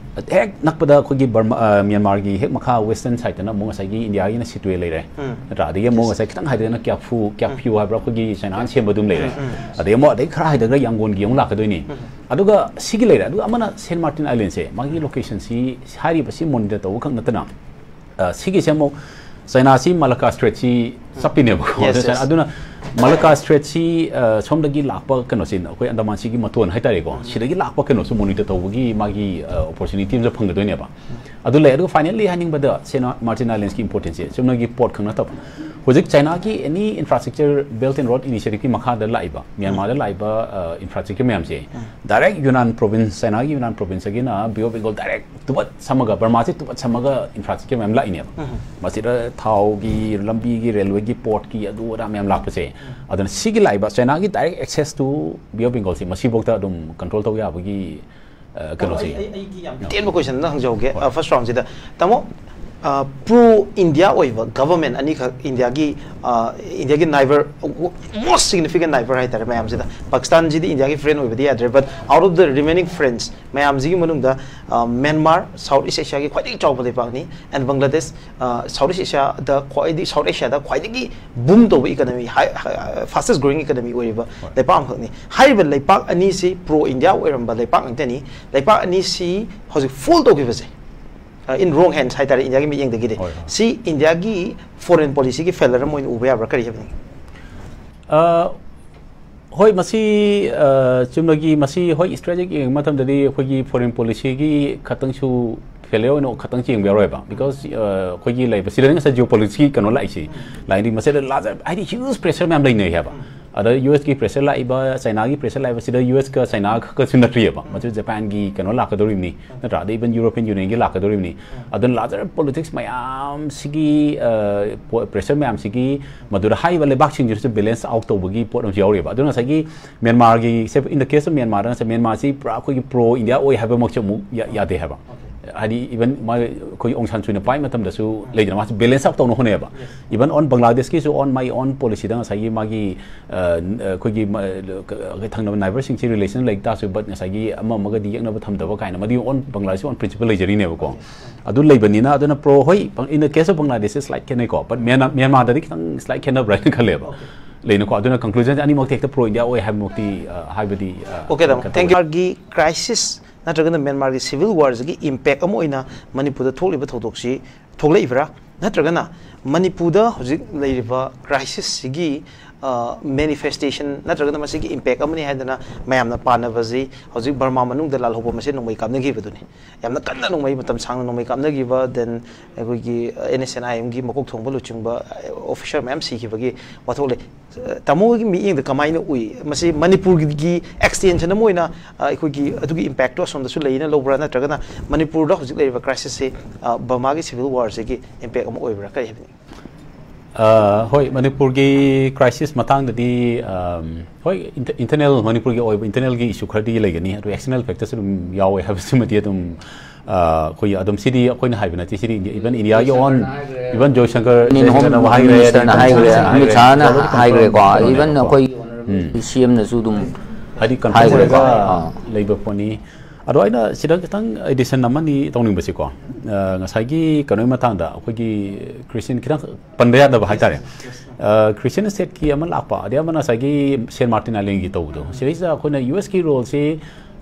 ꯍꯦꯛ ꯅꯛꯄꯗ ꯑꯩꯈꯣꯏꯒꯤ ꯕꯔꯃꯥ, ꯑ, ꯃ꯭ꯌꯥꯟꯃꯥꯔꯒꯤ ꯍꯦꯛ ꯃꯈꯥ ꯋꯦꯁꯇꯔꯟ ꯁꯥꯏꯠꯇꯅ ꯑꯃꯨꯛ ꯉꯁꯥꯏꯒꯤ ꯏꯟꯗꯤꯌꯥꯒꯤꯅ ꯁꯤꯇꯨꯋꯦ ꯂꯩꯔꯦ, ꯅꯠꯇ꯭ꯔꯥ? ꯑꯗꯒꯤ ꯑꯃꯨꯛ ꯉꯁꯥꯏ ꯈꯤꯇꯪ ꯍꯥꯏꯗꯅ ꯀ꯭ꯌꯥꯐꯨ, ꯀ꯭ꯌꯥꯐ꯭ꯌꯨ ꯍꯥꯏꯕ꯭ꯔꯥ, ꯑꯩꯈꯣꯏꯒꯤ ꯆꯥꯏꯅꯥꯅ ꯁꯦꯝꯕ ꯑꯗꯨꯝ ꯂꯩꯔꯦ꯫ ꯑꯗꯩ ꯑꯃꯨꯛ ꯑꯗꯩ ꯈꯔ ꯍꯥꯏꯗꯔꯒ ꯌꯥꯡꯒꯣꯟꯒꯤ ꯑꯃꯨꯛ ꯂꯥꯛꯀꯗꯣꯏꯅꯤ꯫ ꯑꯗꯨꯒ ꯁꯤꯒꯤ ꯂꯩꯔꯦ꯫ ꯑꯗꯨꯒ ꯑꯃꯅ ꯁꯦꯟ ꯃꯥꯔꯇꯤꯟ ꯑꯥꯏꯂꯦꯟꯁꯦ, ꯃꯥꯒꯤ ꯂꯣꯀꯦꯁꯟꯁꯤ ꯍꯥꯏꯔꯤꯕꯁꯤ ꯃꯣꯅꯤꯇꯔ ꯇꯧꯕ ꯈꯛ ꯅꯠꯇꯅ, ꯑ, ꯁꯤꯒꯤꯁꯦ ꯑꯃꯨꯛ ꯆꯥꯏꯅꯥꯁꯤ ꯃꯂꯀꯥ ꯁ꯭ꯇ꯭ꯔꯦꯠꯁꯤ ꯆꯠꯄꯤꯅꯦꯕꯀꯣ꯫ Yes, ꯑꯗꯨꯅ yes. ꯑꯗꯨꯅ ꯃꯂꯀꯥ ꯁ꯭ꯇ꯭ꯔꯦꯠꯁꯤ, ꯑ, ꯁꯣꯝꯗꯒꯤ ꯂꯥꯛꯄ ꯀꯩꯅꯣꯁꯤ, ꯑꯩꯈꯣꯏ ꯑꯟꯗꯃꯥꯟꯁꯤꯒꯤ ꯃꯇꯣꯟ ꯍꯥꯏꯇꯥꯔꯦꯀꯣ, ꯁꯤꯗꯒꯤ ꯂꯥꯛꯄ ꯀꯩꯅꯣꯁꯨ ꯃꯣꯅꯤꯇꯔ ꯇꯧꯕꯒꯤ ꯃꯥꯒꯤ, ꯑ, ꯑꯣꯄꯣꯔꯆꯨꯅꯤꯇꯤ ꯑꯃꯁꯨ ꯐꯪꯒꯗꯣꯏꯅꯦꯕ꯫ ꯑꯗꯨ ꯂꯩ꯫ ꯑꯗꯨꯒ ꯐꯥꯏꯅꯦꯜꯂꯤ ꯍꯥꯏꯅꯤꯡꯕꯗ ꯁꯦꯟ ꯃꯥꯔꯇꯤꯟ ꯑꯥꯏꯂꯦꯟꯁꯀꯤ ꯏꯝꯄꯣꯔꯇꯦꯟꯁꯁꯦ ꯆꯨꯝꯅꯒꯤ ꯄꯣꯔꯠ ꯈꯛ ꯅꯠꯇꯕ, ꯍꯧꯖꯤꯛ ꯆꯥꯏꯅꯥꯒꯤ ꯑꯦꯅꯤ infrastructure, Belt and Road Initiative ꯀꯤ ꯃꯈꯥꯗ ꯂꯥꯛꯏꯕ, ꯃ꯭ꯌꯥꯟꯃꯥꯔꯗ ꯂꯥꯛꯏꯕ, ꯑ, ꯏꯟꯐ꯭ꯔꯥꯁ꯭ꯇ꯭ꯔꯛꯆꯔ ꯃꯌꯥꯝꯁꯦ, ꯗꯥꯏꯔꯦꯛ ꯌꯨꯅꯥꯟ ꯄ꯭ꯔꯣꯚꯤꯟꯁ, ꯆꯥꯏꯅꯥꯒꯤ ꯌꯨꯅꯥꯟ ꯄ꯭ꯔꯣꯚꯤꯟꯁꯇꯒꯤꯅ ꯕꯦ ꯑꯣꯐ ꯕꯦꯡꯒꯣꯜ ꯗꯥꯏꯔꯦꯛ ꯇꯨꯕꯠ ꯁꯝꯃꯒ, ꯕꯔꯃꯥꯁꯦ ꯇꯨꯕꯠ ꯁꯝꯃꯒ ꯏꯟꯐ꯭ꯔꯥꯁ꯭ꯇ꯭ꯔꯛꯆꯔ ꯃꯌꯥꯝ ꯂꯥꯛꯏꯅꯦꯕ꯫ ꯃꯁꯤꯗ ꯊꯥꯎꯒꯤ, ꯂꯝꯕꯤꯒꯤ, ꯔꯦꯜꯋꯦꯒꯤ, ꯄꯣꯔꯠꯀꯤ, ꯑꯗꯨ ꯑꯗꯥ ꯃꯌꯥꯝ ꯂꯥꯛꯄꯁꯦ꯫ ꯑꯗꯨꯅ ꯁꯤꯒꯤ ꯂꯥꯛꯏꯕ ꯆꯥꯏꯅꯥꯒꯤ direct access to bay of ꯕꯦꯡꯒꯣꯜꯁꯦ ꯃꯁꯤꯐꯥꯎꯗ ꯑꯗꯨꯝ ꯀꯟꯇ꯭ꯔꯣꯜ ꯇꯧ ꯌꯥꯕꯒꯤ, ꯑ, ꯀꯩꯅꯣꯁꯦ꯫ ꯑꯩ, ꯑꯩ, ꯑꯩꯒꯤ ꯌꯥꯝ ꯇꯦꯟꯕ ꯀꯣꯏꯁꯟ ꯑꯝꯇ ꯍꯪꯖꯍꯧꯒꯦ, ꯍꯣꯏ꯫ ꯑ, ꯐꯥꯔꯁ ꯔꯥꯎꯟꯁꯤꯗ꯫ ꯇꯥꯃꯣ, ꯑ, ꯄ꯭ꯔꯣ ꯏꯟꯗꯤꯌꯥ ꯑꯣꯏꯕ ꯒꯚꯔꯟꯃꯦꯟꯠ ꯑꯅꯤꯈꯛ ꯏꯟꯗꯤꯌꯥꯒꯤ, ꯑ, ꯏꯟꯗꯤꯌꯥꯒꯤ ꯅꯥꯏꯕꯔ, most significant neighbour ꯍꯥꯏꯇꯥꯔꯦ ꯃꯌꯥꯝꯁꯤꯗ, ꯄꯥꯀꯤꯁꯇꯥꯟꯁꯤꯗꯤ ꯏꯟꯗꯤꯌꯥꯒꯤ ꯐ꯭ꯔꯦꯟ ꯑꯣꯏꯕꯗꯤ ꯌꯥꯗ꯭ꯔꯦ, but out of the remaining friends ꯃꯌꯥꯝꯁꯤꯒꯤ ꯃꯅꯨꯡꯗ, ꯑ, ꯃ꯭ꯌꯥꯟꯃꯥꯔ, ꯁꯥꯎꯠ ꯏꯁ ꯑꯦꯁꯤꯌꯥꯒꯤ ꯈ꯭ꯋꯥꯏꯗꯒꯤ ꯆꯥꯎꯕ ꯂꯩꯄꯥꯛꯅꯤ, and ꯕꯪꯒ꯭ꯂꯥꯗꯦꯁ, ꯑ, ꯁꯥꯎꯠ ꯏꯁ ꯑꯦꯁꯤꯌꯥꯗ ꯈ꯭ꯋꯥꯏꯗꯒꯤ, ꯁꯥꯎꯠ ꯑꯦꯁꯤꯌꯥꯗ ꯈ꯭ꯋꯥꯏꯗꯒꯤ ꯕꯨꯝ ꯇꯧꯕ ꯏꯀꯅꯃꯤ, ꯍꯥꯏ-, ꯍꯥꯏ-, fastest growing economy ꯑꯣꯏꯔꯤꯕ ꯍꯣꯏ꯫ ꯂꯩꯄꯥꯛ ꯑꯃꯈꯛꯅꯤ꯫ ꯍꯥꯏꯔꯤꯕ ꯂꯩꯄꯥꯛ ꯑꯅꯤꯁꯤ ꯄ꯭ꯔꯣ ꯏꯟꯗꯤꯌꯥ ꯑꯣꯏꯔꯝꯕ ꯂꯩꯄꯥꯛ ꯉꯥꯛꯇꯅꯤ꯫ ꯂꯩꯄꯥꯛ ꯑꯅꯤꯁꯤ ꯍꯧꯖꯤꯛ ꯐꯣꯜ ꯇꯧꯈꯤꯕꯁꯦ, ꯑ, in wrong hands ꯍꯥꯏꯇꯥꯔꯦ, ꯏꯟꯗꯤꯌꯥꯒꯤ ꯃꯤꯠꯌꯦꯡꯗꯒꯤꯗꯤ꯫ ꯍꯣꯏ, ꯍꯣꯏ꯫ ꯁꯤ ꯏꯟꯗꯤꯌꯥꯒꯤ ꯐꯣꯔꯦꯟ ꯄꯣꯂꯤꯁꯤꯒꯤ ꯐꯦꯂꯔ ꯑꯃ ꯑꯣꯏꯅ ꯎꯕ ꯌꯥꯕ꯭ꯔꯥ? ꯀꯔꯤ ꯍꯥꯏꯕꯅꯤ? ꯑ, ꯍꯣꯏ, ꯃꯁꯤ, ꯑ, ꯆꯨꯝꯅꯒꯤ ꯃꯁꯤ, ꯍꯣꯏ, ꯏꯁꯇ꯭ꯔꯦꯇꯦꯖꯤꯛ ꯌꯦꯡꯕ ꯃꯇꯝꯗꯗꯤ ꯑꯩꯈꯣꯏꯒꯤ ꯐꯣꯔꯦꯟ ꯄꯣꯂꯤꯁꯤꯒꯤ ꯈꯛꯇꯪꯁꯨ ꯐꯦꯂꯤꯌꯔ ꯑꯣꯏꯅ ꯈꯛꯇꯪ ꯌꯦꯡꯕ ꯌꯥꯔꯣꯏꯕ꯫ ꯕꯤꯀꯣꯁ, ꯑ, ꯑꯩꯈꯣꯏꯒꯤ ꯂꯩꯕ ꯁꯤꯗ ꯉꯁꯥꯏ ꯖꯤꯑꯣ ꯄꯣꯂꯤꯇꯤꯛꯁꯀꯤ ꯀꯩꯅꯣ ꯂꯥꯛꯏꯁꯤ, ꯂꯥꯏꯟꯗꯤ ꯃꯁꯤꯗ ꯂꯥꯖꯔ-, ꯍꯥꯏꯗꯤ ꯍ꯭ꯌꯨꯖ ꯄ꯭ꯔꯦꯁꯔ ꯃꯌꯥꯝ ꯂꯩꯅꯩ ꯍꯥꯏꯕ꯫ ꯑꯗ ꯌꯨ ꯑꯦꯁꯀꯤ ꯄ꯭ꯔꯦꯁꯔ ꯂꯥꯛꯏꯕ, ꯆꯥꯏꯅꯥꯒꯤ ꯄ꯭ꯔꯦꯁꯔ ꯂꯥꯛꯏꯕ, ꯁꯤꯗ ꯌꯨ ꯑꯦꯁꯀ ꯆꯥꯏꯅꯥ ꯈꯛꯇꯁꯨ ꯅꯠꯇ꯭ꯔꯤꯑꯕ, ꯃꯁꯤ ꯖꯄꯥꯟꯒꯤ ꯀꯩꯅꯣ ꯂꯥꯛꯀꯗꯧꯔꯤꯕꯅꯤ, ꯅꯠꯇ꯭ꯔꯥ? ꯑꯗꯩ ꯏꯚꯟ ꯌꯨꯔꯣꯄꯤꯌꯟ ꯌꯨꯅꯤꯌꯟꯒꯤ ꯂꯥꯛꯀꯗꯧꯔꯤꯕꯅꯤ꯫ ꯑꯗꯨꯅ ꯂꯥꯖꯔ ꯄꯣꯂꯤꯇꯤꯛꯁ ꯃꯌꯥꯝꯁꯤꯒꯤ, ꯑ, ꯄꯣ-, ꯄ꯭ꯔꯦꯁꯔ ꯃꯌꯥꯝꯁꯤꯒꯤ ꯃꯗꯨꯗ ꯍꯥꯏꯔꯤꯕ ꯂꯩꯕꯥꯛꯁꯤꯡꯁꯤꯅꯁꯨ ꯕꯦꯂꯦꯟꯁ ꯑꯥꯎꯠ ꯇꯧꯕꯒꯤ ꯄꯣꯠ ꯑꯃꯁꯨ ꯌꯥꯎꯔꯤꯑꯕ꯫ ꯑꯗꯨꯅ ꯉꯁꯥꯏꯒꯤ ꯃ꯭ꯌꯥꯟꯃꯥꯔꯒꯤ, say, in the case of ꯃ꯭ꯌꯥꯟꯃꯥꯔꯗ ꯉꯁꯥꯏ ꯃ꯭ꯌꯥꯟꯃꯥꯔꯁꯤ ꯄꯨꯔꯥ ꯑꯩꯈꯣꯏꯒꯤ ꯄ꯭ꯔꯣ ꯏꯟꯗꯤꯌꯥ ꯑꯣꯏ ꯍꯥꯏꯕꯃꯛꯁꯨ ꯑꯃꯨꯛ ꯌꯥ-, ꯌꯥꯗꯦ ꯍꯥꯏꯕ꯫ ꯍꯥꯏꯗꯤ ꯏꯚꯟ ꯃꯥ ꯑꯩꯈꯣꯏꯒꯤ ꯑꯣꯡ ꯁꯥꯟ ꯁꯨꯏꯅ ꯄꯥꯏ ꯃꯇꯝꯗꯁꯨ ꯂꯩꯗꯅ ꯃꯥꯁꯦ ꯕꯦꯂꯦꯟꯁ ꯑꯥꯎꯠ ꯇꯧꯅ ꯍꯣꯠꯅꯩꯌꯦꯕ꯫ ꯏꯚꯟ ꯑꯣꯟ ꯕꯪꯒ꯭ꯂꯥꯗꯦꯁꯀꯤꯁꯨ ꯑꯣꯟ ꯃꯥꯒꯤ ꯑꯣꯟ ꯄꯣꯂꯤꯁꯤꯗ ꯉꯁꯥꯏꯒꯤ ꯃꯥꯒꯤ ꯑ, ꯑꯩꯈꯣꯏꯒꯤ ꯃ-, ꯊꯪꯅꯕ ꯅꯥꯏꯕꯔꯁꯤꯡꯁꯤ ꯔꯤꯂꯦꯁꯟ ꯂꯩ ꯇꯥꯔꯁꯨ ꯕꯠ ꯉꯁꯥꯏꯒꯤ ꯑꯃ ꯑꯃꯒꯗꯤ ꯌꯦꯛꯅꯕ ꯊꯝꯗꯕ ꯀꯥꯏꯅ ꯃꯗꯨꯒꯤ ꯑꯣꯟ ꯕꯪꯒ꯭ꯂꯥꯗꯦꯁꯀꯤ ꯑꯣꯟ ꯄ꯭ꯔꯤꯟꯁꯤꯄꯜ ꯂꯩꯖꯔꯤꯅꯦꯕꯀꯣ꯫ ꯑꯗꯨ ꯂꯩꯕꯅꯤꯅ ꯑꯗꯨꯅ ꯄ꯭ꯔꯣ ꯍꯣꯏ in the case of Bangladesh slight ꯈꯦꯠꯅꯩꯀꯣ꯫ ꯕꯠ ꯃ꯭ꯌꯥꯟꯃꯥꯔꯗꯗꯤ ꯈꯤꯇꯪ ꯁ꯭ꯂꯥꯏꯠ ꯈꯦꯠꯅꯕ꯭ꯔꯥ ꯍꯥꯏꯅ ꯈꯜꯂꯦꯕ꯫ ꯂꯩꯅꯀꯣ ꯑꯗꯨꯅ ꯀꯟꯀ꯭ꯂꯨꯖꯟꯁꯦ ꯑꯅꯤꯃꯛꯇꯤ ꯍꯦꯛꯇ ꯄ꯭ꯔꯣ ꯏꯟꯗꯤꯌꯥ ꯑꯣꯏ ꯍꯥꯏꯕꯃꯛꯇꯤ ꯑ, ꯍꯥꯏꯕꯗꯤ ꯑ, Okay ꯇꯥꯃꯣ, thank you꯫ ꯃ꯭ꯌꯥꯟꯃꯥꯔꯒꯤ ꯀ꯭ꯔꯥꯏꯁꯤꯁ ꯅꯠꯇ꯭ꯔꯒꯅ ꯃ꯭ꯌꯥꯟꯃꯥꯔꯒꯤ ꯁꯤꯚꯤꯜ ꯋꯥꯔꯁꯤꯒꯤ ꯏꯝꯄꯦꯛ ꯑꯃ ꯑꯣꯏꯅ ꯃꯅꯤꯄꯨꯔꯗ ꯊꯣꯛꯂꯤꯕ ꯊꯧꯗꯣꯛꯁꯤ ꯊꯣꯛꯂꯛꯏꯕ꯭ꯔꯥ? ꯅꯠꯇ꯭ꯔꯒꯅ ꯃꯅꯤꯄꯨꯔꯗ ꯍꯧꯖꯤꯛ ꯂꯩꯔꯤꯕ ꯀ꯭ꯔꯥꯏꯁꯤꯁꯁꯤꯒꯤ ꯃꯦꯅꯤꯐꯦꯁꯇꯦꯁꯟ ꯅꯠꯇ꯭ꯔꯒꯅ ꯃꯁꯤꯒꯤ ꯏꯝꯄꯦꯛ ꯑꯃꯅꯤ ꯍꯥꯏꯗꯅ ꯃꯌꯥꯝꯅ ꯄꯥꯅꯕꯁꯤ ꯍꯧꯖꯤꯛ ꯕꯔꯃꯥ ꯃꯅꯨꯡꯗ ꯂꯥꯜꯍꯧꯕ ꯃꯁꯦꯟ ꯅꯣꯡꯃꯩ ꯀꯥꯞꯅꯈꯤꯕꯗꯨꯅꯤ꯫ ꯌꯥꯝꯅ ꯀꯟꯅ ꯅꯣꯡꯃꯩ ꯃꯇꯝ ꯁꯥꯡꯅ ꯅꯣꯡꯃꯩ ꯀꯥꯞꯅꯈꯤꯕ, ꯗꯦꯟ ꯑꯩꯈꯣꯏꯒꯤ ꯑꯦꯟ ꯑꯦꯁ ꯑꯦꯟ ꯑꯥꯏ ꯑꯦꯝꯒꯤ ꯃꯀꯣꯛ ꯊꯣꯡꯕ ꯂꯨꯆꯤꯡꯕ ꯑꯣꯐꯤꯁꯔ ꯃꯌꯥꯝ ꯁꯤꯈꯤꯕꯒꯤ ꯋꯥꯊꯣꯛ ꯂꯩ꯫ ꯇꯥꯃꯣꯒꯤ ꯃꯤꯠꯌꯦꯡꯗ ꯀꯃꯥꯏꯅ ꯎꯏ? ꯃꯁꯤ ꯃꯅꯤꯄꯨꯔꯒꯤ ꯑꯦꯛꯁꯇꯦꯟꯁꯟ ꯑꯃ ꯑꯣꯏꯅ ꯑ, ꯑꯩꯈꯣꯏꯒꯤ ꯑꯗꯨꯒꯤ ꯏꯝꯄꯦꯛꯇꯣ ꯑꯁꯣꯝꯗꯁꯨ ꯂꯩꯅ ꯂꯧꯕ꯭ꯔꯥ, ꯅꯠꯇ꯭ꯔꯒꯅ ꯃꯅꯤꯄꯨꯔꯗ ꯍꯧꯖꯤꯛ ꯂꯩꯔꯤꯕ ꯀ꯭ꯔꯥꯏꯁꯤꯁꯁꯤ ꯑ, ꯕꯔꯃꯥꯒꯤ ꯁꯤꯚꯤꯜ ꯋꯥꯔꯁꯤꯒꯤ ꯏꯝꯄꯦꯛ ꯑꯃ ꯑꯣꯏꯕ꯭ꯔꯥ, ꯀꯔꯤ ꯍꯥꯏꯕꯅꯤ? ꯑ, ꯍꯣꯏ, ꯃꯅꯤꯄꯨꯔꯒꯤ ꯀ꯭ꯔꯥꯏꯁꯤꯁ ꯃꯇꯥꯡꯗꯗꯤ ꯑꯝ, ꯍꯣꯏ, ꯏꯟꯇ- ꯏꯟꯇꯔꯅꯦꯜ, ꯃꯅꯤꯄꯨꯔꯒꯤ ꯑꯣꯏꯕ ꯏꯟꯇꯔꯅꯦꯜꯒꯤ ꯏꯁꯨ ꯈꯔꯗꯤ ꯂꯩꯒꯅꯤ, ꯑꯗꯨ ꯑꯦꯛꯁꯇꯔꯅꯦꯜ ꯐꯦꯛꯇꯔꯁꯨ ꯑꯗꯨꯝ ꯌꯥꯎꯋꯦ ꯍꯥꯏꯕꯁꯤꯃꯗꯤ ꯑꯗꯨꯝ ꯑ, ꯑꯩꯈꯣꯏꯒꯤ ꯑꯗꯨꯝ ꯁꯤꯗꯤ ꯑꯩꯈꯣꯏꯅ ꯍꯥꯏꯕ ꯅꯠꯇꯦ, ꯁꯤꯗꯤ ꯏꯚꯟ ꯏꯟꯗꯤꯌꯥꯒꯤ ꯑꯣꯟ ꯏꯚꯟ ꯖꯣꯏꯁꯪꯀꯔ ꯅꯤꯟ ꯍꯣꯝ ꯖꯣꯏꯁꯪꯀꯔꯅ ꯍꯥꯏꯈ꯭ꯔꯦ, ꯃꯤꯅꯤꯁꯇꯔꯅ ꯍꯥꯏꯈ꯭ꯔꯦ, ꯑꯃꯤꯠ ꯁꯥꯍꯅ ꯍꯥꯏꯈ꯭ꯔꯦꯀꯣ, ꯏꯚꯟ ꯑꯩꯈꯣꯏ ꯎꯝ꯫ ꯁꯤ ꯑꯦꯝꯅꯁꯨ ꯑꯗꯨꯝ ꯍꯥꯏꯗꯤ ꯀꯟꯐꯔꯝ ꯍꯥꯏꯈ꯭ꯔꯦꯀꯣ꯫ ꯑꯣꯏꯔꯒ ꯑꯥ꯫ ꯂꯩꯕ ꯄꯣꯠꯅꯤ꯫ ꯑꯗꯣ ꯑꯩꯅ ꯁꯤꯗ ꯈꯤꯇꯪ ꯑꯦꯗꯤꯁꯟ ꯑꯃꯅꯤ ꯇꯧꯅꯤꯡꯕꯁꯤꯀꯣ, ꯑ, ꯉꯁꯥꯏꯒꯤ ꯀꯩꯅꯣꯒꯤ ꯃꯇꯥꯡꯗ ꯑꯩꯈꯣꯏꯒꯤ ꯈ꯭ꯔꯤꯁꯇꯤꯌꯟ ꯈꯤꯇꯪ ꯄꯟꯕ ꯌꯥꯗꯕ ꯍꯥꯏꯇꯥꯔꯦ꯫ ꯑ, ꯈ꯭ꯔꯤꯁꯇꯤꯌꯟ ꯁ꯭ꯇꯦꯠꯀꯤ ꯑꯃ ꯂꯥꯛꯄ, ꯑꯗꯩ ꯑꯃꯅ ꯉꯁꯥꯏꯒꯤ ꯁꯦꯟ ꯃꯥꯔꯇꯤꯟ ꯑꯥꯏꯂꯦꯟꯒꯤ ꯇꯧꯕꯗꯣ, ꯁꯤꯗꯩꯁꯤꯗ ꯑꯩꯈꯣꯏꯅ ꯌꯨ ꯑꯦꯁꯀꯤ ꯔꯣꯜꯁꯤ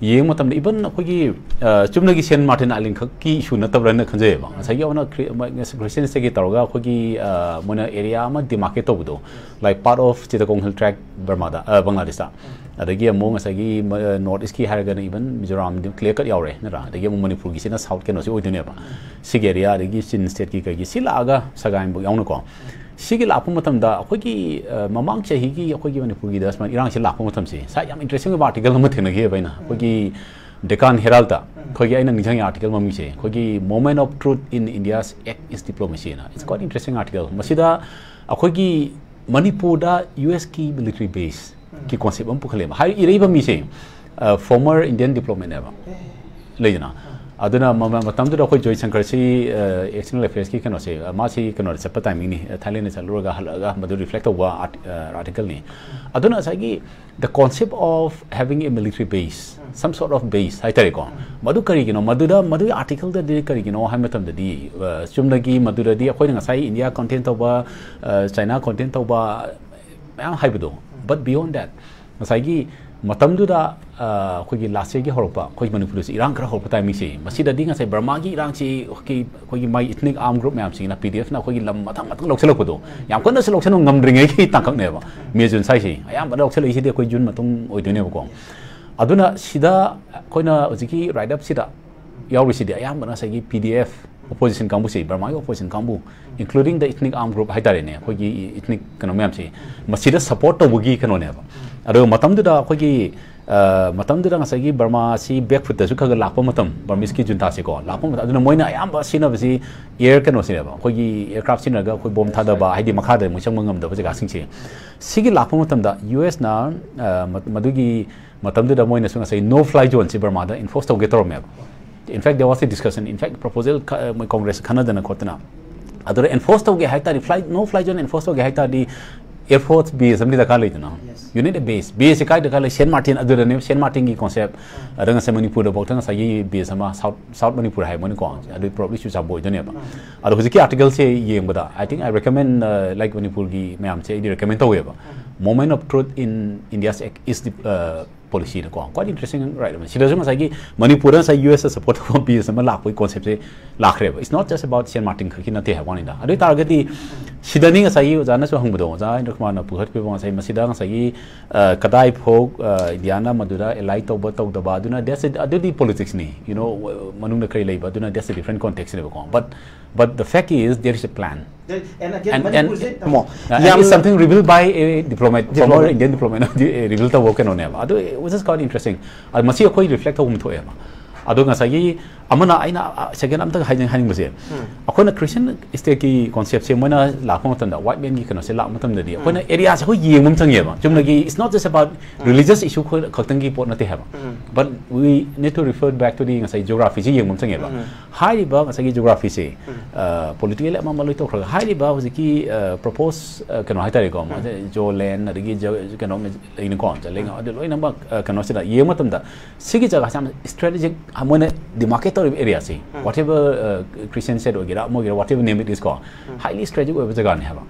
ꯌꯦꯡꯕ ꯃꯇꯝꯗ ꯏꯚꯟ ꯑꯩꯈꯣꯏꯒꯤ, ꯑ, ꯆꯨꯝꯅꯒꯤ ꯁꯦꯟ ꯃꯥꯔꯇꯤꯟ ꯑꯥꯏꯂꯦꯟ ꯈꯛꯀꯤ ꯏꯁꯨ ꯅꯠꯇꯕ꯭ꯔꯅ ꯈꯟꯖꯩꯌꯦꯕ꯫ ꯉꯁꯥꯏꯒꯤ ꯑꯃꯅ ꯈ꯭ꯔꯤ-, ꯑꯃ-, ꯈ꯭ꯔꯤꯁꯇꯤꯌꯟ ꯁ꯭ꯇꯦꯠꯀꯤ ꯇꯧꯔꯒ ꯑꯩꯈꯣꯏꯒꯤ, ꯑ, ꯃꯣꯏꯅ ꯑꯦꯔꯤꯌꯥ ꯑꯃ ꯗꯤꯃꯥꯔꯀꯦꯠ ꯇꯧꯕꯗꯣ, like part of Chittagong hill tract ꯕꯔꯃꯥꯗ, ꯑ, ꯕꯪꯒ꯭ꯂꯥꯗꯦꯁꯇ꯫ ꯑꯗꯒꯤ ꯑꯃꯨꯛ ꯉꯁꯥꯏꯒꯤ ꯃ-, ꯅꯣꯔꯠ ꯏꯁꯀꯤ ꯍꯥꯏꯔꯒꯅ ꯏꯚꯟ ꯃꯤꯖꯣꯔꯥꯝꯗꯤ ꯀ꯭ꯂꯤꯌꯔ ꯀꯠ ꯌꯥꯎꯔꯦ, ꯅꯠꯇ꯭ꯔꯥ? ꯑꯗꯒꯤ ꯑꯃꯨꯛ ꯃꯅꯤꯄꯨꯔꯒꯤꯁꯤꯅ ꯁꯥꯎꯠ ꯀꯩꯅꯣꯁꯤ ꯑꯣꯏꯗꯣꯏꯅꯦꯕ꯫ ꯁꯤꯒꯤ ꯑꯦꯔꯤꯌꯥ, ꯑꯗꯒꯤ ꯆꯤꯟ ꯁ꯭ꯇꯦꯠꯀꯤ ꯀꯩꯒꯤ, ꯁꯤ ꯂꯥꯛꯑꯒ ꯁꯒꯥꯏꯕꯨꯛ ꯌꯥꯎꯅꯀꯣ꯫ ꯁꯤꯒꯤ ꯂꯥꯛꯄ ꯃꯇꯝꯗ ꯑꯩꯈꯣꯏꯒꯤ, ꯑ, ꯃꯃꯥꯡ ꯆꯍꯤꯒꯤ ꯑꯩꯈꯣꯏꯒꯤ ꯃꯅꯤꯄꯨꯔꯒꯤꯗ ꯁꯨꯃꯥꯏꯅ ꯏꯔꯥꯡꯁꯤ ꯂꯥꯛꯄ ꯃꯇꯝꯁꯦ, ꯁꯥꯏ ꯌꯥꯝ ꯏꯟꯇꯔꯦꯁꯇꯤꯡ ꯑꯣꯏꯕ ꯑꯥꯔꯇꯤꯀꯜ ꯑꯃ ꯊꯦꯡꯅꯈꯤꯑꯕ ꯑꯩꯅ꯫ ꯑꯩꯈꯣꯏꯒꯤ ꯗꯦꯀꯥꯟ ꯍꯦꯔꯥꯜꯗ ꯑꯩꯈꯣꯏꯒꯤ ꯑꯩꯅ ꯅꯤꯡꯁꯤꯡꯉꯤ ꯑꯥꯔꯇꯤꯀꯜ ꯃꯃꯤꯡꯁꯦ, ꯑꯩꯈꯣꯏꯒꯤ "Moment of Truth in India's Act is Diplomacy" ꯍꯥꯏꯅ꯫ It's quite interesting article꯫ ꯃꯁꯤꯗ ꯑꯩꯈꯣꯏꯒꯤ ꯃꯅꯤꯄꯨꯔꯗ ꯌꯨ ꯑꯦꯁꯀꯤ ꯃꯤꯂꯤꯇꯔꯤ ꯕꯦꯁꯀꯤ ꯀꯣꯟꯁꯦꯞ ꯑꯃ ꯄꯨꯈꯠꯂꯦꯕ꯫ ꯍꯥꯏ, ꯏꯔꯛꯏꯕ ꯃꯤꯁꯦ, ꯑ, ꯐꯣꯔꯃꯔ ꯏꯟꯗꯤꯌꯟ ꯗꯤꯄ꯭ꯂꯣꯃꯦꯠꯅꯦꯕ꯫ ꯂꯩꯗꯅ, ꯑꯗꯨꯅ ꯃ- ꯃ- ꯃꯇꯝꯗꯨꯗ ꯑꯩꯈꯣꯏ ꯖꯣꯏꯁꯪꯀꯔꯁꯤ ꯑꯦꯛꯁꯇꯔꯅꯦꯜ ꯑꯐꯦꯌꯔꯁꯀꯤ ꯀꯩꯅꯣꯁꯦ, ꯃꯥꯁꯤ ꯀꯩꯅꯣꯗ ꯆꯠꯄ ꯇꯥꯏꯃꯤꯡꯅꯤ, ꯊꯥꯏꯂꯦꯟꯗ ꯆꯠꯂꯨꯔꯒ ꯍꯜꯂꯛꯑꯒ ꯃꯗꯨ ꯔꯤꯐ꯭ꯂꯦꯛ ꯇꯧꯕ ꯑꯥꯔꯇꯤꯀꯜꯅꯤ꯫ ꯑꯗꯨꯅ ꯉꯁꯥꯏꯒꯤ the concept of having a military base, some sort of base ꯍꯥꯏꯇꯥꯔꯦꯀꯣ, ꯃꯗꯨ ꯀꯔꯤꯒꯤꯅꯣ, ꯃꯗꯨꯗ ꯃꯗꯨꯒꯤ ꯑꯥꯔꯇꯤꯀꯜꯗꯗꯤ ꯀꯔꯤꯒꯤꯅꯣ ꯍꯥꯏꯕ ꯃꯇꯝꯗꯗꯤ, ꯆꯨꯝꯅꯒꯤ ꯃꯗꯨꯗꯗꯤ ꯑꯩꯈꯣꯏꯅ ꯉꯁꯥꯏ ꯏꯟꯗꯤꯌꯥ ꯀꯣꯟꯇꯦꯟ ꯇꯧꯕ, ꯆꯥꯏꯅꯥ ꯀꯣꯟꯇꯦꯟ ꯇꯧꯕ ꯃꯌꯥꯝ ꯍꯥꯏꯕꯗꯣ, but beyond that, ꯉꯁꯥꯏꯒꯤ ꯃꯇꯝꯗꯨꯗ ꯑꯩꯈꯣꯏꯒꯤ ꯂꯥꯁ ꯌꯔꯒꯤ ꯍꯧꯔꯛꯄ, ꯑꯩꯈꯣꯏ ꯃꯅꯤꯄꯨꯔꯗꯁꯨ ꯏꯔꯥꯡ ꯈꯔ ꯍꯧꯔꯛꯄ ꯇꯥꯏꯃꯤꯡꯁꯦ, ꯃꯁꯤꯗꯗꯤ ꯉꯁꯥꯏ ꯕꯔꯃꯥꯒꯤ ꯏꯔꯥꯡꯁꯤ ꯑꯩꯈꯣꯏꯒꯤ ꯑꯩꯈꯣꯏꯒꯤ ꯃꯥꯒꯤ ꯏꯊꯅꯤꯛ ꯑꯥꯔꯝ ꯒ꯭ꯔꯨꯞ ꯃꯌꯥꯝꯁꯤꯡꯅ, ꯄꯤ ꯗꯤ ꯑꯦꯐꯅ ꯑꯩꯈꯣꯏꯒꯤ ꯂꯝ ꯃꯊꯪ ꯃꯊꯪ ꯂꯧꯁꯤꯜꯂꯛꯄꯗꯣ, ꯌꯥꯝ ꯀꯟꯅꯁꯨ ꯂꯧꯁꯤꯟꯕ ꯉꯝꯗ꯭ꯔꯤꯉꯩꯒꯤ ꯇꯥꯡꯀꯛꯅꯦꯕ ꯃꯦ ꯖꯨꯟ ꯁ꯭ꯋꯥꯏꯁꯦ꯫ ꯑꯌꯥꯝꯕꯅ ꯂꯧꯁꯤꯜꯂꯛꯏꯁꯤꯗꯤ ꯑꯩꯈꯣꯏ ꯖꯨꯟ ꯃꯇꯨꯡ ꯑꯣꯏꯗꯣꯏꯅꯦꯕꯀꯣ꯫ ꯑꯗꯨꯅ ꯁꯤꯗ ꯑꯩꯈꯣꯏꯅ ꯍꯧꯖꯤꯛꯀꯤ ꯔꯥꯏꯠ ꯑꯞꯁꯤꯗ ꯌꯥꯎꯔꯤꯁꯤꯗꯤ ꯑꯌꯥꯝꯕꯅ ꯉꯁꯥꯏꯒꯤ ꯄꯤ ꯗꯤ ꯑꯦꯐ ꯑꯣꯄꯣꯖꯤꯁꯟ ꯀꯥꯡꯕꯨꯁꯦ, ꯕꯔꯃꯥꯒꯤ ꯑꯣꯄꯣꯖꯤꯁꯟ ꯀꯥꯡꯕꯨ, including the ethnic armed group ꯍꯥꯏꯇꯥꯔꯦꯅꯦ, ꯑꯩꯈꯣꯏꯒꯤ ꯏꯊꯅꯤꯛ ꯀꯩꯅꯣ ꯃꯌꯥꯝꯁꯦ, ꯃꯁꯤꯗ ꯁꯄꯣꯔꯠ ꯇꯧꯕꯒꯤ ꯀꯩꯅꯣꯅꯦꯕ꯫ ꯑꯗꯨꯒ ꯃꯇꯝꯗꯨꯗ ꯑꯩꯈꯣꯏꯒꯤ, ꯃꯇꯝꯗꯨꯗ ꯉꯁꯥꯏꯒꯤ ꯕꯔꯃꯥꯁꯤ ꯕꯦꯛ ꯐꯨꯠꯇꯁꯨ ꯈꯔ ꯈꯔ ꯂꯥꯛꯄ ꯃꯇꯝ, ꯕꯔꯃꯤꯁꯀꯤ ꯖꯨꯟꯇꯥꯁꯦꯀꯣ ꯂꯥꯛꯄ ꯃꯇꯝ, ꯑꯗꯨꯅ ꯃꯣꯏꯅ ꯑꯌꯥꯝꯕ ꯁꯤꯖꯤꯟꯅꯕꯁꯤ ꯑꯦꯌꯔ ꯀꯩꯅꯣꯁꯤꯅꯦꯕ, ꯑꯩꯈꯣꯏꯒꯤ ꯑꯦꯌꯔꯀ꯭ꯔꯥꯐ ꯁꯤꯖꯤꯟꯅꯔꯒ ꯑꯩꯈꯣꯏ ꯕꯣꯝ ꯊꯥꯗꯕ, ꯍꯥꯏꯗꯤ ꯃꯈꯥꯗ ꯃꯣꯏ ꯆꯪꯕ ꯉꯝꯗꯕ ꯖꯒꯥꯁꯤꯡꯁꯦ꯫ ꯁꯤꯒꯤ ꯂꯥꯛꯄ ꯃꯇꯝꯗ ꯌꯨ ꯑꯦꯁꯅ ꯃꯗꯨꯒꯤ ꯃꯇꯝꯗꯨꯗ ꯃꯣꯏꯅꯁꯨ ꯉꯁꯥꯏ no fly zoneꯁꯤ ꯕꯔꯃꯥꯗ ꯏꯟꯐꯣꯔꯁ ꯇꯧꯒꯦ ꯇꯧꯔꯝꯃꯦꯕ꯫ In fact, there was a discussion, in fact, proposal ꯃꯣꯏ ꯀꯣꯡꯒ꯭ꯔꯦꯁ ꯈꯟꯅꯗꯅ ꯈꯣꯠꯇꯅ꯫ ꯑꯗꯨꯗ ꯏꯟꯐꯣꯔꯁ ꯇꯧꯒꯦ ꯍꯥꯏ ꯇꯥꯔꯗꯤ, ꯐ꯭ꯂꯥꯏ, no fly zone ꯏꯟꯐꯣꯔꯁ ꯇꯧꯒꯦ ꯍꯥꯏ ꯇꯥꯔꯗꯤ, ꯑꯦꯌꯔꯐꯣꯔꯁ ꯕꯦꯁ ꯑꯃꯗꯤ ꯗꯔꯀꯥꯔ ꯂꯩꯗꯅ꯫ ꯌꯨ ꯅꯤꯗ ꯕꯦꯁ꯫ ꯕꯦꯁꯁꯦ ꯀꯥꯏ ꯗꯔꯀꯥꯔ ꯂꯩ? ꯁꯦꯟ ꯃꯥꯔꯇꯤꯟ, ꯑꯗꯨꯗꯅꯦꯕ ꯁꯦꯟ ꯃꯥꯔꯇꯤꯟꯒꯤ ꯀꯣꯟꯁꯦꯞ꯫ ꯑꯗ ꯉꯁꯥꯏ ꯃꯅꯤꯄꯨꯔꯗꯐꯥꯎꯗ ꯉꯁꯥꯏꯒꯤ ꯕꯦꯁ ꯑꯃ, ꯁꯥꯎꯠ ꯁꯥꯎꯠ ꯃꯅꯤꯄꯨꯔ ꯍꯥꯏꯕꯅꯤꯀꯣ, ꯑꯗꯨ ꯄ꯭ꯔꯣꯕ꯭ꯂꯤ ꯆꯨꯔꯆꯥꯟꯄꯨꯔ ꯑꯣꯏꯗꯣꯏꯅꯦꯕ꯫ ꯑꯗꯣ ꯍꯧꯖꯤꯛꯀꯤ ꯑꯥꯔꯇꯤꯀꯜꯁꯦ ꯌꯦꯡꯕꯗ, I think I recommend, like, ꯃꯅꯤꯄꯨꯔꯒꯤ ꯃꯌꯥꯝꯁꯦ ꯑꯩꯗꯤ ꯔꯤꯀꯃꯦꯟ ꯇꯧꯋꯦꯕ꯫ Moment of truth in India's is the policyꯅꯀꯣ, quite interesting, right? ꯁꯤꯗꯁꯨ ꯉꯁꯥꯏꯒꯤ ꯃꯅꯤꯄꯨꯔꯗ ꯉꯁꯥꯏ ꯌꯨ ꯑꯦꯁꯇ ꯁꯄꯣꯔꯠ ꯇꯧꯕ ꯕꯦꯁ ꯑꯃ ꯂꯥꯛꯄꯒꯤ ꯀꯣꯟꯁꯦꯞꯁꯦ ꯂꯥꯛꯈ꯭ꯔꯦꯕ꯫ It's not just about ꯁꯦꯟ ꯃꯥꯔꯇꯤꯟ ꯈꯛꯀꯤ ꯅꯠꯇꯦ ꯍꯥꯏꯕ ꯋꯥꯅꯤꯗ꯫ ꯑꯗꯨ ꯑꯣꯏ ꯇꯥꯔꯒꯗꯤ ꯁꯤꯗꯅꯤ ꯉꯁꯥꯏꯒꯤ ꯑꯣꯖꯥꯅꯁꯨ ꯍꯪꯕꯗꯣ, ꯑꯣꯖꯥ ꯏꯟꯗ꯭ꯔ ꯀꯨꯃꯥꯔꯅ ꯄꯨꯈꯠꯄꯤꯕ ꯉꯁꯥꯏ ꯃꯁꯤꯗ ꯉꯁꯥꯏꯒꯤ, ꯀꯗꯥꯏ ꯐꯥꯎ ꯏꯟꯗꯤꯌꯥꯅ ꯃꯗꯨꯗ ꯑꯦꯂꯥꯏ ꯇꯧꯕ ꯇꯧꯗꯕ, ꯑꯗꯨꯅ that's a, ꯑꯗꯨꯗꯤ ꯄꯣꯂꯤꯇꯤꯛꯁꯅꯤ, you know, ꯃꯅꯨꯡꯗ ꯀꯔꯤ ꯂꯩꯕ, ꯑꯗꯨꯅ that's a different contextꯅꯦꯕꯀꯣ꯫ But but the fact is there is a plan. And, and, and it's something revealed by a diplomat, former Indian diplomat, reveal ꯇꯧꯕ ꯀꯩꯅꯣꯅꯦꯕ꯫ ꯑꯗꯨ, which is quite interesting. ꯑꯗꯨ ꯃꯁꯤ ꯑꯩꯈꯣꯏ ꯔꯤꯐ꯭ꯂꯦꯛ ꯇꯧꯐꯝ ꯊꯣꯛꯑꯦꯕ꯫ ꯑꯗꯣ ꯉꯁꯥꯏꯒꯤ ꯑꯃꯅ, ꯑꯩꯅ ꯁꯦꯀꯦꯟ ꯑꯝꯇ ꯍꯥꯏꯅꯤꯡ-, ꯍꯥꯏꯅꯤꯡꯕꯁꯦ, ꯑꯩꯈꯣꯏꯅ ꯈ꯭ꯔꯤꯁꯇꯤꯌꯟ ꯁ꯭ꯇꯦꯠꯀꯤ ꯀꯣꯟꯁꯦꯞꯁꯦ ꯃꯣꯏꯅ ꯂꯥꯛꯄ ꯃꯇꯝꯗ, ꯋꯥꯏꯠ ꯃꯦꯟꯒꯤ ꯀꯩꯅꯣꯁꯦ ꯂꯥꯛꯄ ꯃꯇꯝꯗꯗꯤ, ꯑꯩꯈꯣꯏꯅ ꯑꯦꯔꯤꯌꯥꯁꯦ ꯑꯩꯈꯣꯏ ꯌꯦꯡꯕ ꯑꯃ ꯆꯪꯉꯦꯕ꯫ ꯆꯨꯝꯅꯒꯤ, it's not just about religious issue ꯈꯛꯇꯪꯒꯤ ꯄꯣꯠ ꯅꯠꯇꯦ ꯍꯥꯏꯕ꯫ But We need to refer back to the ꯉꯁꯥꯏ geographyꯁꯤ ꯌꯦꯡꯕ ꯑꯃ ꯆꯪꯉꯦꯕ꯫ ꯍꯥꯏꯔꯤꯕ ꯉꯁꯥꯏꯒꯤ geographyꯁꯦ, political ꯑꯃ ꯑꯃ ꯂꯣꯏ ꯇꯧꯈ꯭ꯔꯒ, ꯍꯥꯏꯔꯤꯕ ꯍꯧꯖꯤꯛꯀꯤ propose ꯀꯩꯅꯣ ꯍꯥꯏꯇꯥꯔꯦꯀꯣ, ꯖꯣ ꯂꯦꯟ, ꯑꯗꯒꯤ ꯀꯩꯅꯣ ꯂꯩꯅꯀꯣ, ꯖꯂꯦꯡ, ꯑꯗꯨ ꯂꯣꯏꯅꯃꯛ ꯀꯩꯅꯣꯁꯤꯗ ꯌꯦꯡꯕ ꯃꯇꯝꯗ, ꯁꯤꯒꯤ ꯖꯒꯥꯁꯦ ꯌꯥꯝ strategic, ꯃꯣꯏꯅ demarcate ꯇꯧꯔꯤꯕ areaꯁꯦ, whatever Christian state ꯑꯣꯏꯒꯦꯔꯥ, ꯑꯃ ꯑꯣꯏꯒꯦꯔꯥ, whatever name it is ꯀꯣ, highly strategic ꯑꯣꯏꯕ ꯖꯒꯥꯅꯦ ꯍꯥꯏꯕ꯫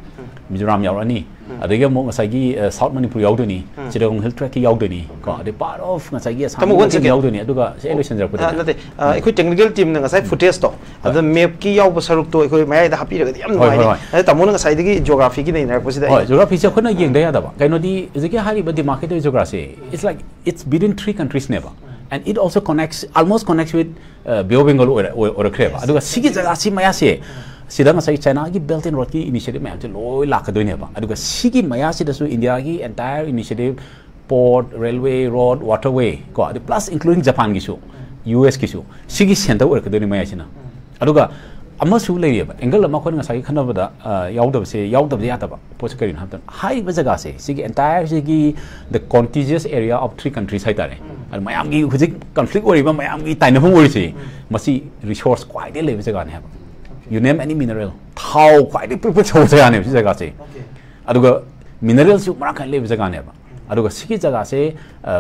ꯃꯤꯖꯣꯔꯥꯝ ꯌꯥꯎꯔꯛꯑꯅꯤ, ꯑꯗꯒꯤ ꯑꯃꯨꯛ ꯉꯁꯥꯏꯒꯤ South Manipur ꯌꯥꯎꯗꯣꯏꯅꯤ, ꯆꯤꯔꯥꯒꯣꯡ Hill Tract ꯀꯤ ꯌꯥꯎꯗꯣꯏꯅꯤ ꯀꯣ, ꯑꯗꯩ part of ꯉꯁꯥꯏꯒꯤ ꯑꯁꯥꯝ ꯌꯥꯎꯗꯣꯏꯅꯤ꯫ ꯑꯗꯨꯒ ꯁꯤ ꯑꯩ ꯂꯣꯏꯁꯤꯟꯖꯔꯛꯄꯗꯅꯦ, ꯅꯠꯇꯦ, ꯑꯩꯈꯣꯏ technical teamꯅ ꯉꯁꯥꯏ footageꯇꯣ ꯑꯗ mapꯀꯤ ꯌꯥꯎꯕ ꯁꯔꯨꯛꯇꯣ ꯑꯩꯈꯣꯏ ꯃꯌꯥꯏꯗ ꯍꯥꯞꯄꯤꯔꯒꯗꯤ ꯌꯥꯝ ꯅꯨꯡꯉꯥꯏꯅꯤ꯫ ꯍꯣꯏ꯫ ꯑꯗ ꯇꯥꯃꯣꯅ ꯉꯁꯥꯏꯗꯒꯤ geographyꯒꯤ ꯅꯩꯅꯔꯛꯄꯁꯤꯗ ꯍꯣꯏ, geographyꯁꯦ ꯑꯩꯈꯣꯏꯅ ꯌꯦꯡꯗ ꯌꯥꯗꯕ꯫ ꯀꯩꯅꯣꯗꯤ ꯍꯧꯖꯤꯛꯀꯤ ꯍꯥꯏꯔꯤꯕ demarcated geographyꯁꯦ, it's like it's between three countries ꯅꯦꯕ, and it also connects, almost connects with Bay of Bengal ꯑꯣꯏꯔꯛꯈ꯭ꯔꯦꯕ꯫ ꯑꯗꯨꯒ ꯁꯤꯒꯤ ꯖꯒꯥꯁꯤ ꯃꯌꯥꯁꯦ, ꯁꯤꯗ ꯉꯁꯥꯏ Chinaꯒꯤ Belt and Roadꯀꯤ initiative ꯃꯌꯥꯝꯁꯦ ꯂꯣꯏ ꯂꯥꯛꯀꯗꯣꯏꯅꯦꯕ꯫ ꯑꯗꯨꯒ ꯁꯤꯒꯤ ꯃꯌꯥꯁꯤꯗꯁꯨ Indiaꯒꯤ entire initiative, port, railway, road, waterway ꯀꯣ, ꯑꯗꯩ plus including Japanꯒꯤꯁꯨ, USꯀꯤꯁꯨ, ꯁꯤꯒꯤ center ꯑꯣꯏꯔꯛꯀꯗꯣꯏꯅꯦ ꯃꯌꯥꯏꯁꯤꯅ꯫ ꯑꯗꯨꯒ ꯑꯃꯁꯨ ꯂꯩꯔꯤꯑꯕ angle ꯑꯃ ꯑꯩꯈꯣꯏꯅ ꯉꯁꯥꯏꯒꯤ ꯈꯟꯅꯕꯗ ꯌꯥꯎꯗꯕꯁꯦ, ꯌꯥꯎꯗꯕ ꯌꯥꯗꯕ ꯄꯣꯠꯁꯦ ꯀꯔꯤꯅꯣ ꯍꯥꯏꯕ ꯃꯇꯝꯗ, ꯍꯥꯏꯔꯤꯕ ꯖꯒꯥꯁꯦ, ꯁꯤꯒꯤ entireꯁꯤꯒꯤ the contiguous area of three countries ꯍꯥꯏꯇꯥꯔꯦ, ꯑꯗꯨ ꯃꯌꯥꯝꯒꯤ ꯍꯧꯖꯤꯛ conflict ꯑꯣꯏꯔꯤꯕ, ꯃꯌꯥꯝꯒꯤ ꯇꯥꯏꯅꯐꯝ ꯑꯣꯏꯔꯤꯁꯦ, ꯃꯁꯤ resource ꯈ꯭ꯋꯥꯏꯗꯒꯤ ꯂꯩꯕ ꯖꯒꯥꯅꯦ ꯍꯥꯏꯕ꯫ You name any mineral, ꯊꯥꯎ ꯈ꯭ꯋꯥꯏꯗꯒꯤ ꯄ꯭ꯔꯤꯛ ꯄ꯭ꯔꯤꯛ ꯁꯧꯕ ꯖꯒꯥꯅꯦꯕ ꯁꯤ ꯖꯒꯥꯁꯦ꯫ ꯑꯗꯨꯒ mineralꯁꯨ ꯃꯔꯥꯡ ꯀꯥꯏꯅ ꯂꯩꯕ ꯖꯒꯥꯅꯦꯕ꯫ ꯑꯗꯨꯒ ꯁꯤꯒꯤ ꯖꯒꯥꯁꯦ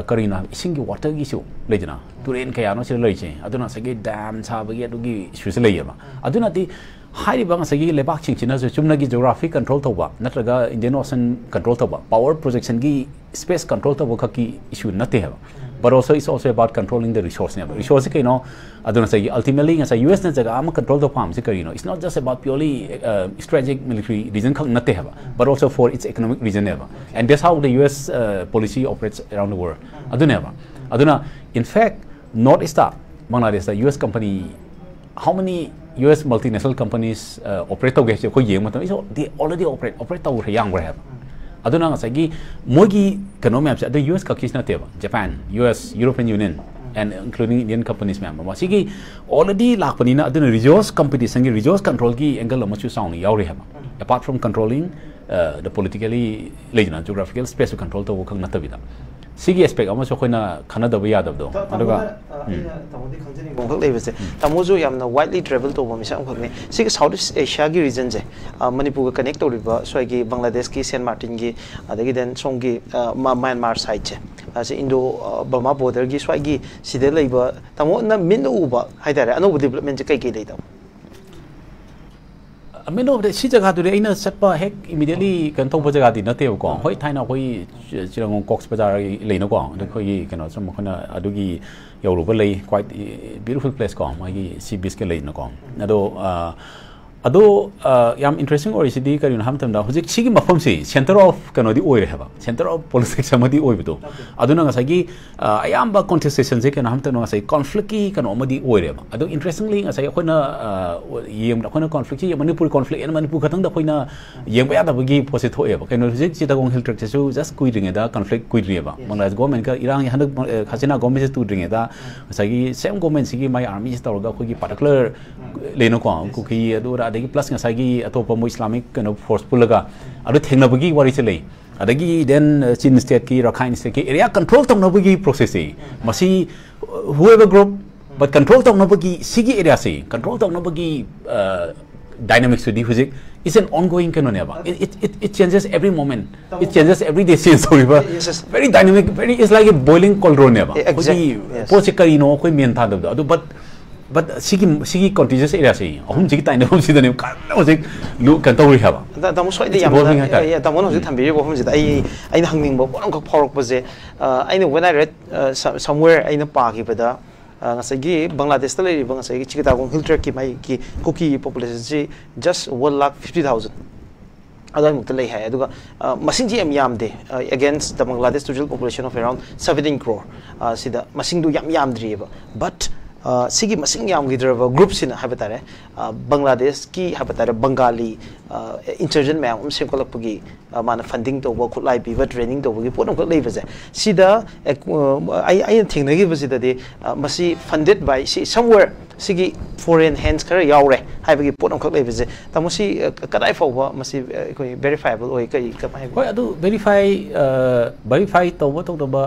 ꯀꯔꯤꯅꯣ ꯍꯥꯏꯕ, ꯏꯁꯤꯡꯒꯤ, waterꯒꯤꯁꯨ ꯂꯩꯗꯅ, ꯇꯨꯔꯦꯟ ꯀꯌꯥꯅꯣ ꯁꯤꯗ ꯂꯩꯔꯤꯁꯦ꯫ ꯑꯗꯨꯅ ꯉꯁꯥꯏꯒꯤ dam ꯁꯥꯕꯒꯤ ꯑꯗꯨꯒꯤ issueꯁꯦ ꯂꯩꯌꯦꯕ꯫ ꯑꯗꯨꯅꯗꯤ ꯍꯥꯏꯔꯤꯕ ꯉꯁꯥꯏꯒꯤ ꯂꯩꯕꯥꯛꯁꯤꯡꯁꯤꯅꯁꯨ ꯆꯨꯝꯅꯒꯤ geography control ꯇꯧꯕ ꯅꯠꯇ꯭ꯔꯒ Indian Ocean control ꯇꯧꯕ, power projectionꯒꯤ space control ꯇꯧꯕ ꯈꯛꯀꯤ issue ꯅꯠꯇꯦ ꯍꯥꯏꯕ, but also it's also about controlling the resourceꯅꯦꯕ꯫ Resourceꯁꯦ ꯀꯩꯅꯣ? ꯑꯗꯨꯅ ꯉꯁꯥꯏꯒꯤ ultimately ꯉꯁꯥꯏ USꯅ ꯖꯒꯥ ꯑꯃ control ꯇꯧꯕ ꯄꯥꯝꯕꯁꯦ ꯀꯔꯤꯅꯣ? It's not just about purely strategic military reason ꯈꯛ ꯅꯠꯇꯦ ꯍꯥꯏꯕ, but also for its economic reasonꯅꯦꯕ꯫ And that's how the US policy operates around the world꯫ ꯑꯗꯨꯅꯦꯕ꯫ ꯑꯗꯨꯅ in fact North Eastꯇ, ꯕꯪꯒ꯭ꯂꯥꯗꯦꯁꯇ US company, how many US multinational companies operate ꯇꯧꯒꯦ ꯍꯥꯏꯁꯦ ꯑꯩꯈꯣꯏ ꯌꯦꯡꯕ ꯃꯇꯝꯗ, they already operate, operate ꯇꯧꯈ꯭ꯔꯦ, ꯌꯥꯝꯈ꯭ꯔꯦ ꯍꯥꯏꯕ꯫ ꯑꯗꯨꯅ ꯉꯁꯥꯏꯒꯤ ꯃꯣꯏꯒꯤ ꯀꯩꯅꯣ ꯃꯌꯥꯝꯁꯦ ꯑꯗꯨ US ꯈꯛꯀꯤꯁꯨ ꯅꯠꯇꯦꯕ, Japan, US, European Union, and including Indian companies ꯃꯌꯥꯝ ꯑꯃ ꯁꯤꯒꯤ already ꯂꯥꯛꯄꯅꯤꯅ꯫ ꯑꯗꯨꯅ resource competitionꯒꯤ, resource controlꯒꯤ angle ꯑꯃꯁꯨ ꯆꯥꯎꯅ ꯌꯥꯎꯔꯤ ꯍꯥꯏꯕ, apart from controlling the politically ꯂꯩꯗꯅ geographical space control ꯇꯧꯕ ꯈꯛ ꯅꯠꯇꯕꯤꯗ꯫ ꯁꯤꯒꯤ ꯑꯦꯁꯄꯦꯛ ꯑꯃꯁꯨ ꯑꯩꯈꯣꯏꯅ ꯈꯟꯅꯗꯕ ꯌꯥꯗꯕꯗꯣ꯫ ꯑꯗꯨꯒ ꯑꯩꯅ ꯇꯥꯃꯣꯗꯤ ꯈꯪꯖꯅꯤꯡꯕ ꯑꯃꯈꯛ ꯂꯩꯕꯁꯦ, ꯇꯥꯃꯣꯁꯨ ꯌꯥꯝꯅ ꯋꯥꯏꯗꯂꯤ ꯇ꯭ꯔꯦꯕꯜ ꯇꯧꯕ ꯃꯤꯁꯛ ꯑꯃꯈꯛꯅꯤ꯫ ꯁꯤꯒꯤ ꯁꯥꯎꯠ ꯏꯁ ꯑꯦꯁꯤꯌꯥꯒꯤ ꯔꯤꯖꯟꯁꯦ, ꯃꯅꯤꯄꯨꯔꯒ ꯀꯅꯦꯛ ꯇꯧꯔꯤꯕ ꯁ꯭ꯋꯥꯏꯒꯤ ꯕꯪꯒ꯭ꯂꯥꯗꯦꯁꯀꯤ ꯁꯦꯟ ꯃꯥꯔꯇꯤꯟꯒꯤ, ꯑꯗꯒꯤ ꯗꯦꯟ ꯁꯣꯝꯒꯤ ꯃ꯭ꯌꯥꯟꯃꯥꯔ ꯁꯥꯏꯠꯁꯦ, ꯁꯤ ꯏꯟꯗꯣ ꯕꯔꯃꯥ ꯕꯣꯔꯗꯔꯒꯤ ꯁ꯭ꯋꯥꯏꯒꯤ ꯁꯤꯗ ꯂꯩꯕ ꯇꯥꯃꯣꯅ ꯃꯤꯠꯅ ꯎꯕ ꯍꯥꯏꯇꯥꯔꯦ, ꯑꯅꯧꯕ ꯗꯤꯕꯂꯞꯃꯦꯟꯁꯦ ꯀꯩꯀꯩ ꯂꯩ ꯇꯥꯃꯣ? ꯑꯃꯦꯟ ꯑꯣꯐ ꯁꯤ ꯖꯒꯥꯗꯨꯗꯤ ꯑꯩꯅ ꯆꯠꯄ ꯍꯦꯛ ꯏꯃꯤꯗꯤꯌꯦꯠꯂꯤ ꯀꯩꯅꯣ ꯇꯧꯕ ꯖꯒꯥꯗꯤ ꯅꯠꯇꯦꯕꯀꯣ꯫ ꯍꯣꯏ, ꯊꯥꯏꯅ ꯑꯩꯈꯣꯏ ꯆꯤꯔꯪꯒꯣꯡ ꯀꯣꯛꯁ ꯕꯖꯥꯔ ꯂꯩꯅꯀꯣ, ꯑꯗꯣ ꯑꯩꯈꯣꯏꯒꯤ ꯀꯩꯅꯣ ꯁꯨꯝ ꯑꯩꯈꯣꯏꯅ ꯑꯗꯨꯒꯤ ꯌꯧꯔꯨꯕ ꯂꯩ, ꯀ꯭ꯋꯥꯏꯠ ꯕ꯭ꯌꯨꯇꯤꯐꯨꯜ ꯄ꯭ꯂꯦꯁ ꯀꯣ, ꯃꯥꯒꯤ ꯁꯤ ꯕꯤꯆꯀ ꯂꯩꯅꯀꯣ꯫ ꯑꯗꯣ ꯑꯗꯣ ꯌꯥꯝ ꯏꯟꯇꯔꯦꯁꯇꯤꯡ ꯑꯣꯏꯔꯤꯁꯤꯗꯤ ꯀꯔꯤꯅꯣ ꯍꯥꯏꯕ ꯃꯇꯝꯗ, ꯍꯧꯖꯤꯛ ꯁꯤꯒꯤ ꯃꯐꯝꯁꯤ ꯁꯦꯟꯇꯔ ꯑꯣꯐ ꯀꯩꯅꯣꯗꯤ ꯑꯣꯏꯔꯦ ꯍꯥꯏꯕ, ꯁꯦꯟꯇꯔ ꯑꯣꯐ ꯄꯣꯂꯤꯇꯤꯛꯁ ꯑꯃꯗꯤ ꯑꯣꯏꯕꯗꯣ꯫ ꯑꯗꯨꯅ ꯉꯁꯥꯏꯒꯤ ꯑ, ꯑꯌꯥꯝꯕ ꯀꯣꯟꯇꯦꯁꯇꯦꯁꯟꯁꯦ ꯀꯩꯅꯣ ꯍꯥꯏꯕ ꯃꯇꯝꯗ ꯉꯁꯥꯏ ꯀꯣꯟꯐ꯭ꯂꯤꯛꯀꯤ ꯀꯩꯅꯣ ꯑꯃꯗꯤ ꯑꯣꯏꯔꯦꯕ꯫ ꯑꯗꯣ ꯏꯟꯇꯔꯦꯁꯇꯤꯡꯂꯤ ꯉꯁꯥꯏ ꯑꯩꯈꯣꯏꯅ ꯑ, ꯌꯦꯡꯕꯗ ꯑꯩꯈꯣꯏꯅ ꯀꯣꯟꯐ꯭ꯂꯤꯛꯁꯤ ꯃꯅꯤꯄꯨꯔ ꯀꯣꯟꯐ꯭ꯂꯤꯛ ꯑꯦꯟ ꯃꯅꯤꯄꯨꯔ ꯈꯛꯇꯪꯗ ꯑꯩꯈꯣꯏꯅ ꯌꯦꯡꯕ ꯌꯥꯗꯕꯒꯤ ꯄꯣꯠꯁꯦ ꯊꯣꯛꯑꯦꯕ꯫ ꯀꯩꯅꯣ ꯍꯧꯖꯤꯛ ꯆꯤꯇꯥꯒꯣꯡ ꯍꯤꯜ ꯇ꯭ꯔꯦꯛꯁꯤꯁꯨ ꯖꯁ ꯀꯨꯏꯗ꯭ꯔꯤꯉꯩꯗ ꯀꯣꯟꯐ꯭ꯂꯤꯛ ꯀꯨꯏꯗ꯭ꯔꯤꯑꯕ꯫ ꯕꯪꯒ꯭ꯂꯥꯗꯦꯁ ꯒꯣꯔꯃꯦꯟꯒ ꯏꯔꯥꯡ ꯍꯟꯗꯛ ꯑ, ꯍꯁꯤꯅꯥ ꯒꯣꯔꯃꯦꯟꯁꯦ ꯇꯨꯗ꯭ꯔꯤꯉꯩꯗ ꯉꯁꯥꯏꯒꯤ ꯁꯦꯝ ꯒꯣꯔꯃꯦꯟꯁꯤꯒꯤ ꯃꯥꯏ ꯑꯥꯔꯃꯤꯁꯤ ꯇꯧꯔꯒ ꯑꯩꯈꯣꯏꯒꯤ ꯄꯥꯔꯇꯤꯀꯨꯂꯔ ꯂꯩꯅꯀꯣ, ꯀꯨꯀꯤ ꯑꯗꯨ ꯑꯗꯥ ꯑꯗꯒꯤ ꯄ꯭ꯂꯁ ꯉꯁꯥꯏꯒꯤ ꯑꯇꯣꯞꯄ ꯃꯣꯏ ꯏꯁꯂꯥꯃꯤꯛ ꯀꯩꯅꯣ ꯐꯣꯔꯁ ꯄꯨꯜꯂꯒ ꯑꯗꯨ ꯊꯦꯡꯅꯕꯒꯤ ꯋꯥꯔꯤꯁꯦ ꯂꯩ꯫ ꯑꯗꯒꯤ ꯗꯦꯟ ꯆꯤꯟ ꯁ꯭ꯇꯦꯠꯀꯤ ꯔꯈꯥꯏꯟ ꯁ꯭ꯇꯦꯠꯀꯤ ꯑꯦꯔꯤꯌꯥ ꯀꯟꯇ꯭ꯔꯣꯜ ꯇꯧꯅꯕꯒꯤ ꯄ꯭ꯔꯣꯁꯦꯁꯁꯦ, ꯃꯁꯤ ꯍꯨꯑꯦꯕ ꯒ꯭ꯔꯨꯞ ꯕꯠ ꯀꯟꯇ꯭ꯔꯣꯜ ꯇꯧꯅꯕꯒꯤ ꯁꯤꯒꯤ ꯑꯦꯔꯤꯌꯥꯁꯦ ꯀꯟꯇ꯭ꯔꯣꯜ ꯇꯧꯅꯕꯒꯤ ꯗꯥꯏꯅꯥꯃꯤꯛꯁꯇꯨꯗꯤ ꯍꯧꯖꯤꯛ it's an ongoing ꯀꯩꯅꯣꯅꯦꯕ꯫ It, it, it, it changes every moment, it changes every day, change ꯇꯧꯔꯤꯕ꯫ Yes, yes. Very dynamic, very, it's like a boiling cauldron ꯅꯦꯕ꯫ Eh, exact, ꯑꯩꯈꯣꯏꯒꯤ yes. ꯄꯣꯠꯁꯦ ꯀꯔꯤꯅꯣ ꯑꯩꯈꯣꯏ ꯃꯦꯟ ꯊꯥꯗꯕꯗꯣ꯫ ꯑꯗꯨ ꯕꯠ ꯕꯠ ꯁꯤꯒꯤ ꯁꯤꯒꯤ ꯀꯣꯟꯇꯤꯖꯁ ꯑꯦꯔꯤꯌꯥꯁꯦ ꯑꯍꯨꯝꯁꯤꯒꯤ ꯇꯥꯏꯅꯐꯝꯁꯤꯗꯅꯦꯕ ꯀꯟꯅ ꯍꯧꯖꯤꯛ ꯂꯨ- ꯀꯩꯅꯣ ꯇꯧꯔꯤ ꯍꯥꯏꯕ꯫ ꯇꯥ- ꯇꯥꯃꯣ ꯁ꯭ꯋꯥꯏꯗ It's ꯌꯥꯝꯅ evolving ꯍꯥꯏꯇꯥꯔꯦ꯫ ꯑꯦ, ꯇꯥꯃꯣꯅ ꯍꯧꯖꯤꯛ ꯊꯝꯕꯤꯔꯤꯕ ꯋꯥꯐꯝꯁꯤꯗ ꯑꯩ ꯑꯩꯅ ꯍꯪꯅꯤꯡꯕ ꯄꯣꯠ ꯑꯃꯈꯛ ꯐꯥꯎꯔꯛꯄꯁꯦ, ꯑ, ꯑꯩꯅ when I read, ꯑ, ꯁ- somewhere ꯑꯩꯅ ꯄꯥꯈꯤꯕꯗ, ꯑ, ꯉꯁꯥꯏꯒꯤ ꯕꯪꯒ꯭ꯂꯥꯗꯦꯁꯇ ꯂꯩꯔꯤꯕ ꯉꯁꯥꯏꯒꯤ ꯆꯤꯇꯥꯒꯣꯡ ꯍꯤꯜ ꯇ꯭ꯔꯦꯛꯀꯤ ꯃꯥꯒꯤ ꯀꯨꯀꯤ ꯄꯣꯄꯨꯂꯦꯁꯟꯁꯤ just one lakh fifty thousand ꯑꯗꯨꯋꯥꯏꯃꯨꯛꯇ ꯂꯩ ꯍꯥꯏ꯫ ꯑꯗꯨꯒ, ꯑ, ꯃꯁꯤꯡꯁꯤ ꯌꯥꯝ ꯌꯥꯝꯗꯦ, ꯑ, against the Bangladesh total population of around seventeen crore, ꯑ, ꯁꯤꯗ ꯃꯁꯤꯡꯗꯨ ꯌꯥꯝ ꯌꯥꯝꯗ꯭ꯔꯤꯑꯕ꯫ But ꯑ, ꯁꯤꯒꯤ ꯃꯁꯤꯡ ꯌꯥꯝꯈꯤꯗ꯭ꯔꯕ ꯒ꯭ꯔꯨꯞꯁꯤꯅ ꯍꯥꯏꯕ ꯇꯥꯔꯦ, ꯑ, ꯕꯪꯒ꯭ꯂꯥꯗꯦꯁꯀꯤ ꯍꯥꯏꯕ ꯇꯥꯔꯦ, ꯕꯪꯒꯥꯂꯤ, ꯑ, ꯏꯟꯁꯔꯖꯦꯟ ꯃꯌꯥꯝ ꯑꯃ ꯁꯦꯝꯒꯠꯂꯛꯄꯒꯤ, ꯑ, ꯃꯥꯅ ꯐꯟꯗꯤꯡ ꯇꯧꯕ, ꯈꯨꯠꯂꯥꯏ ꯄꯤꯕ, ꯇ꯭ꯔꯦꯅꯤꯡ ꯇꯧꯕꯒꯤ ꯄꯣꯠ ꯑꯃꯈꯛ ꯂꯩꯕꯁꯦ, ꯁꯤꯗ ꯑꯦꯛ-, ꯑ, ꯑꯩ, ꯑꯩꯅ ꯊꯦꯡꯅꯈꯤꯕꯁꯤꯗꯗꯤ, ꯑ, ꯃꯁꯤ funded by ꯁꯤ somewhere ꯁꯤꯒꯤ foreign hands ꯈꯔ ꯌꯥꯎꯔꯦ ꯍꯥꯏꯕꯒꯤ ꯄꯣꯠ ꯑꯃꯈꯛ ꯂꯩꯕꯁꯦ꯫ ꯇꯥꯃꯣ, ꯁꯤ, ꯑ, ꯀꯗꯥꯏ ꯐꯥꯎꯕ ꯃꯁꯤ, ꯑ, ꯑꯩꯈꯣꯏ verifiable ꯑꯣꯏ, ꯀꯔꯤ, ꯀꯃꯥꯏ ꯍꯥꯏꯕ? ꯍꯣꯏ, ꯑꯗꯨ verify, ꯑ, verify ꯇꯧꯕ ꯇꯧꯗꯕ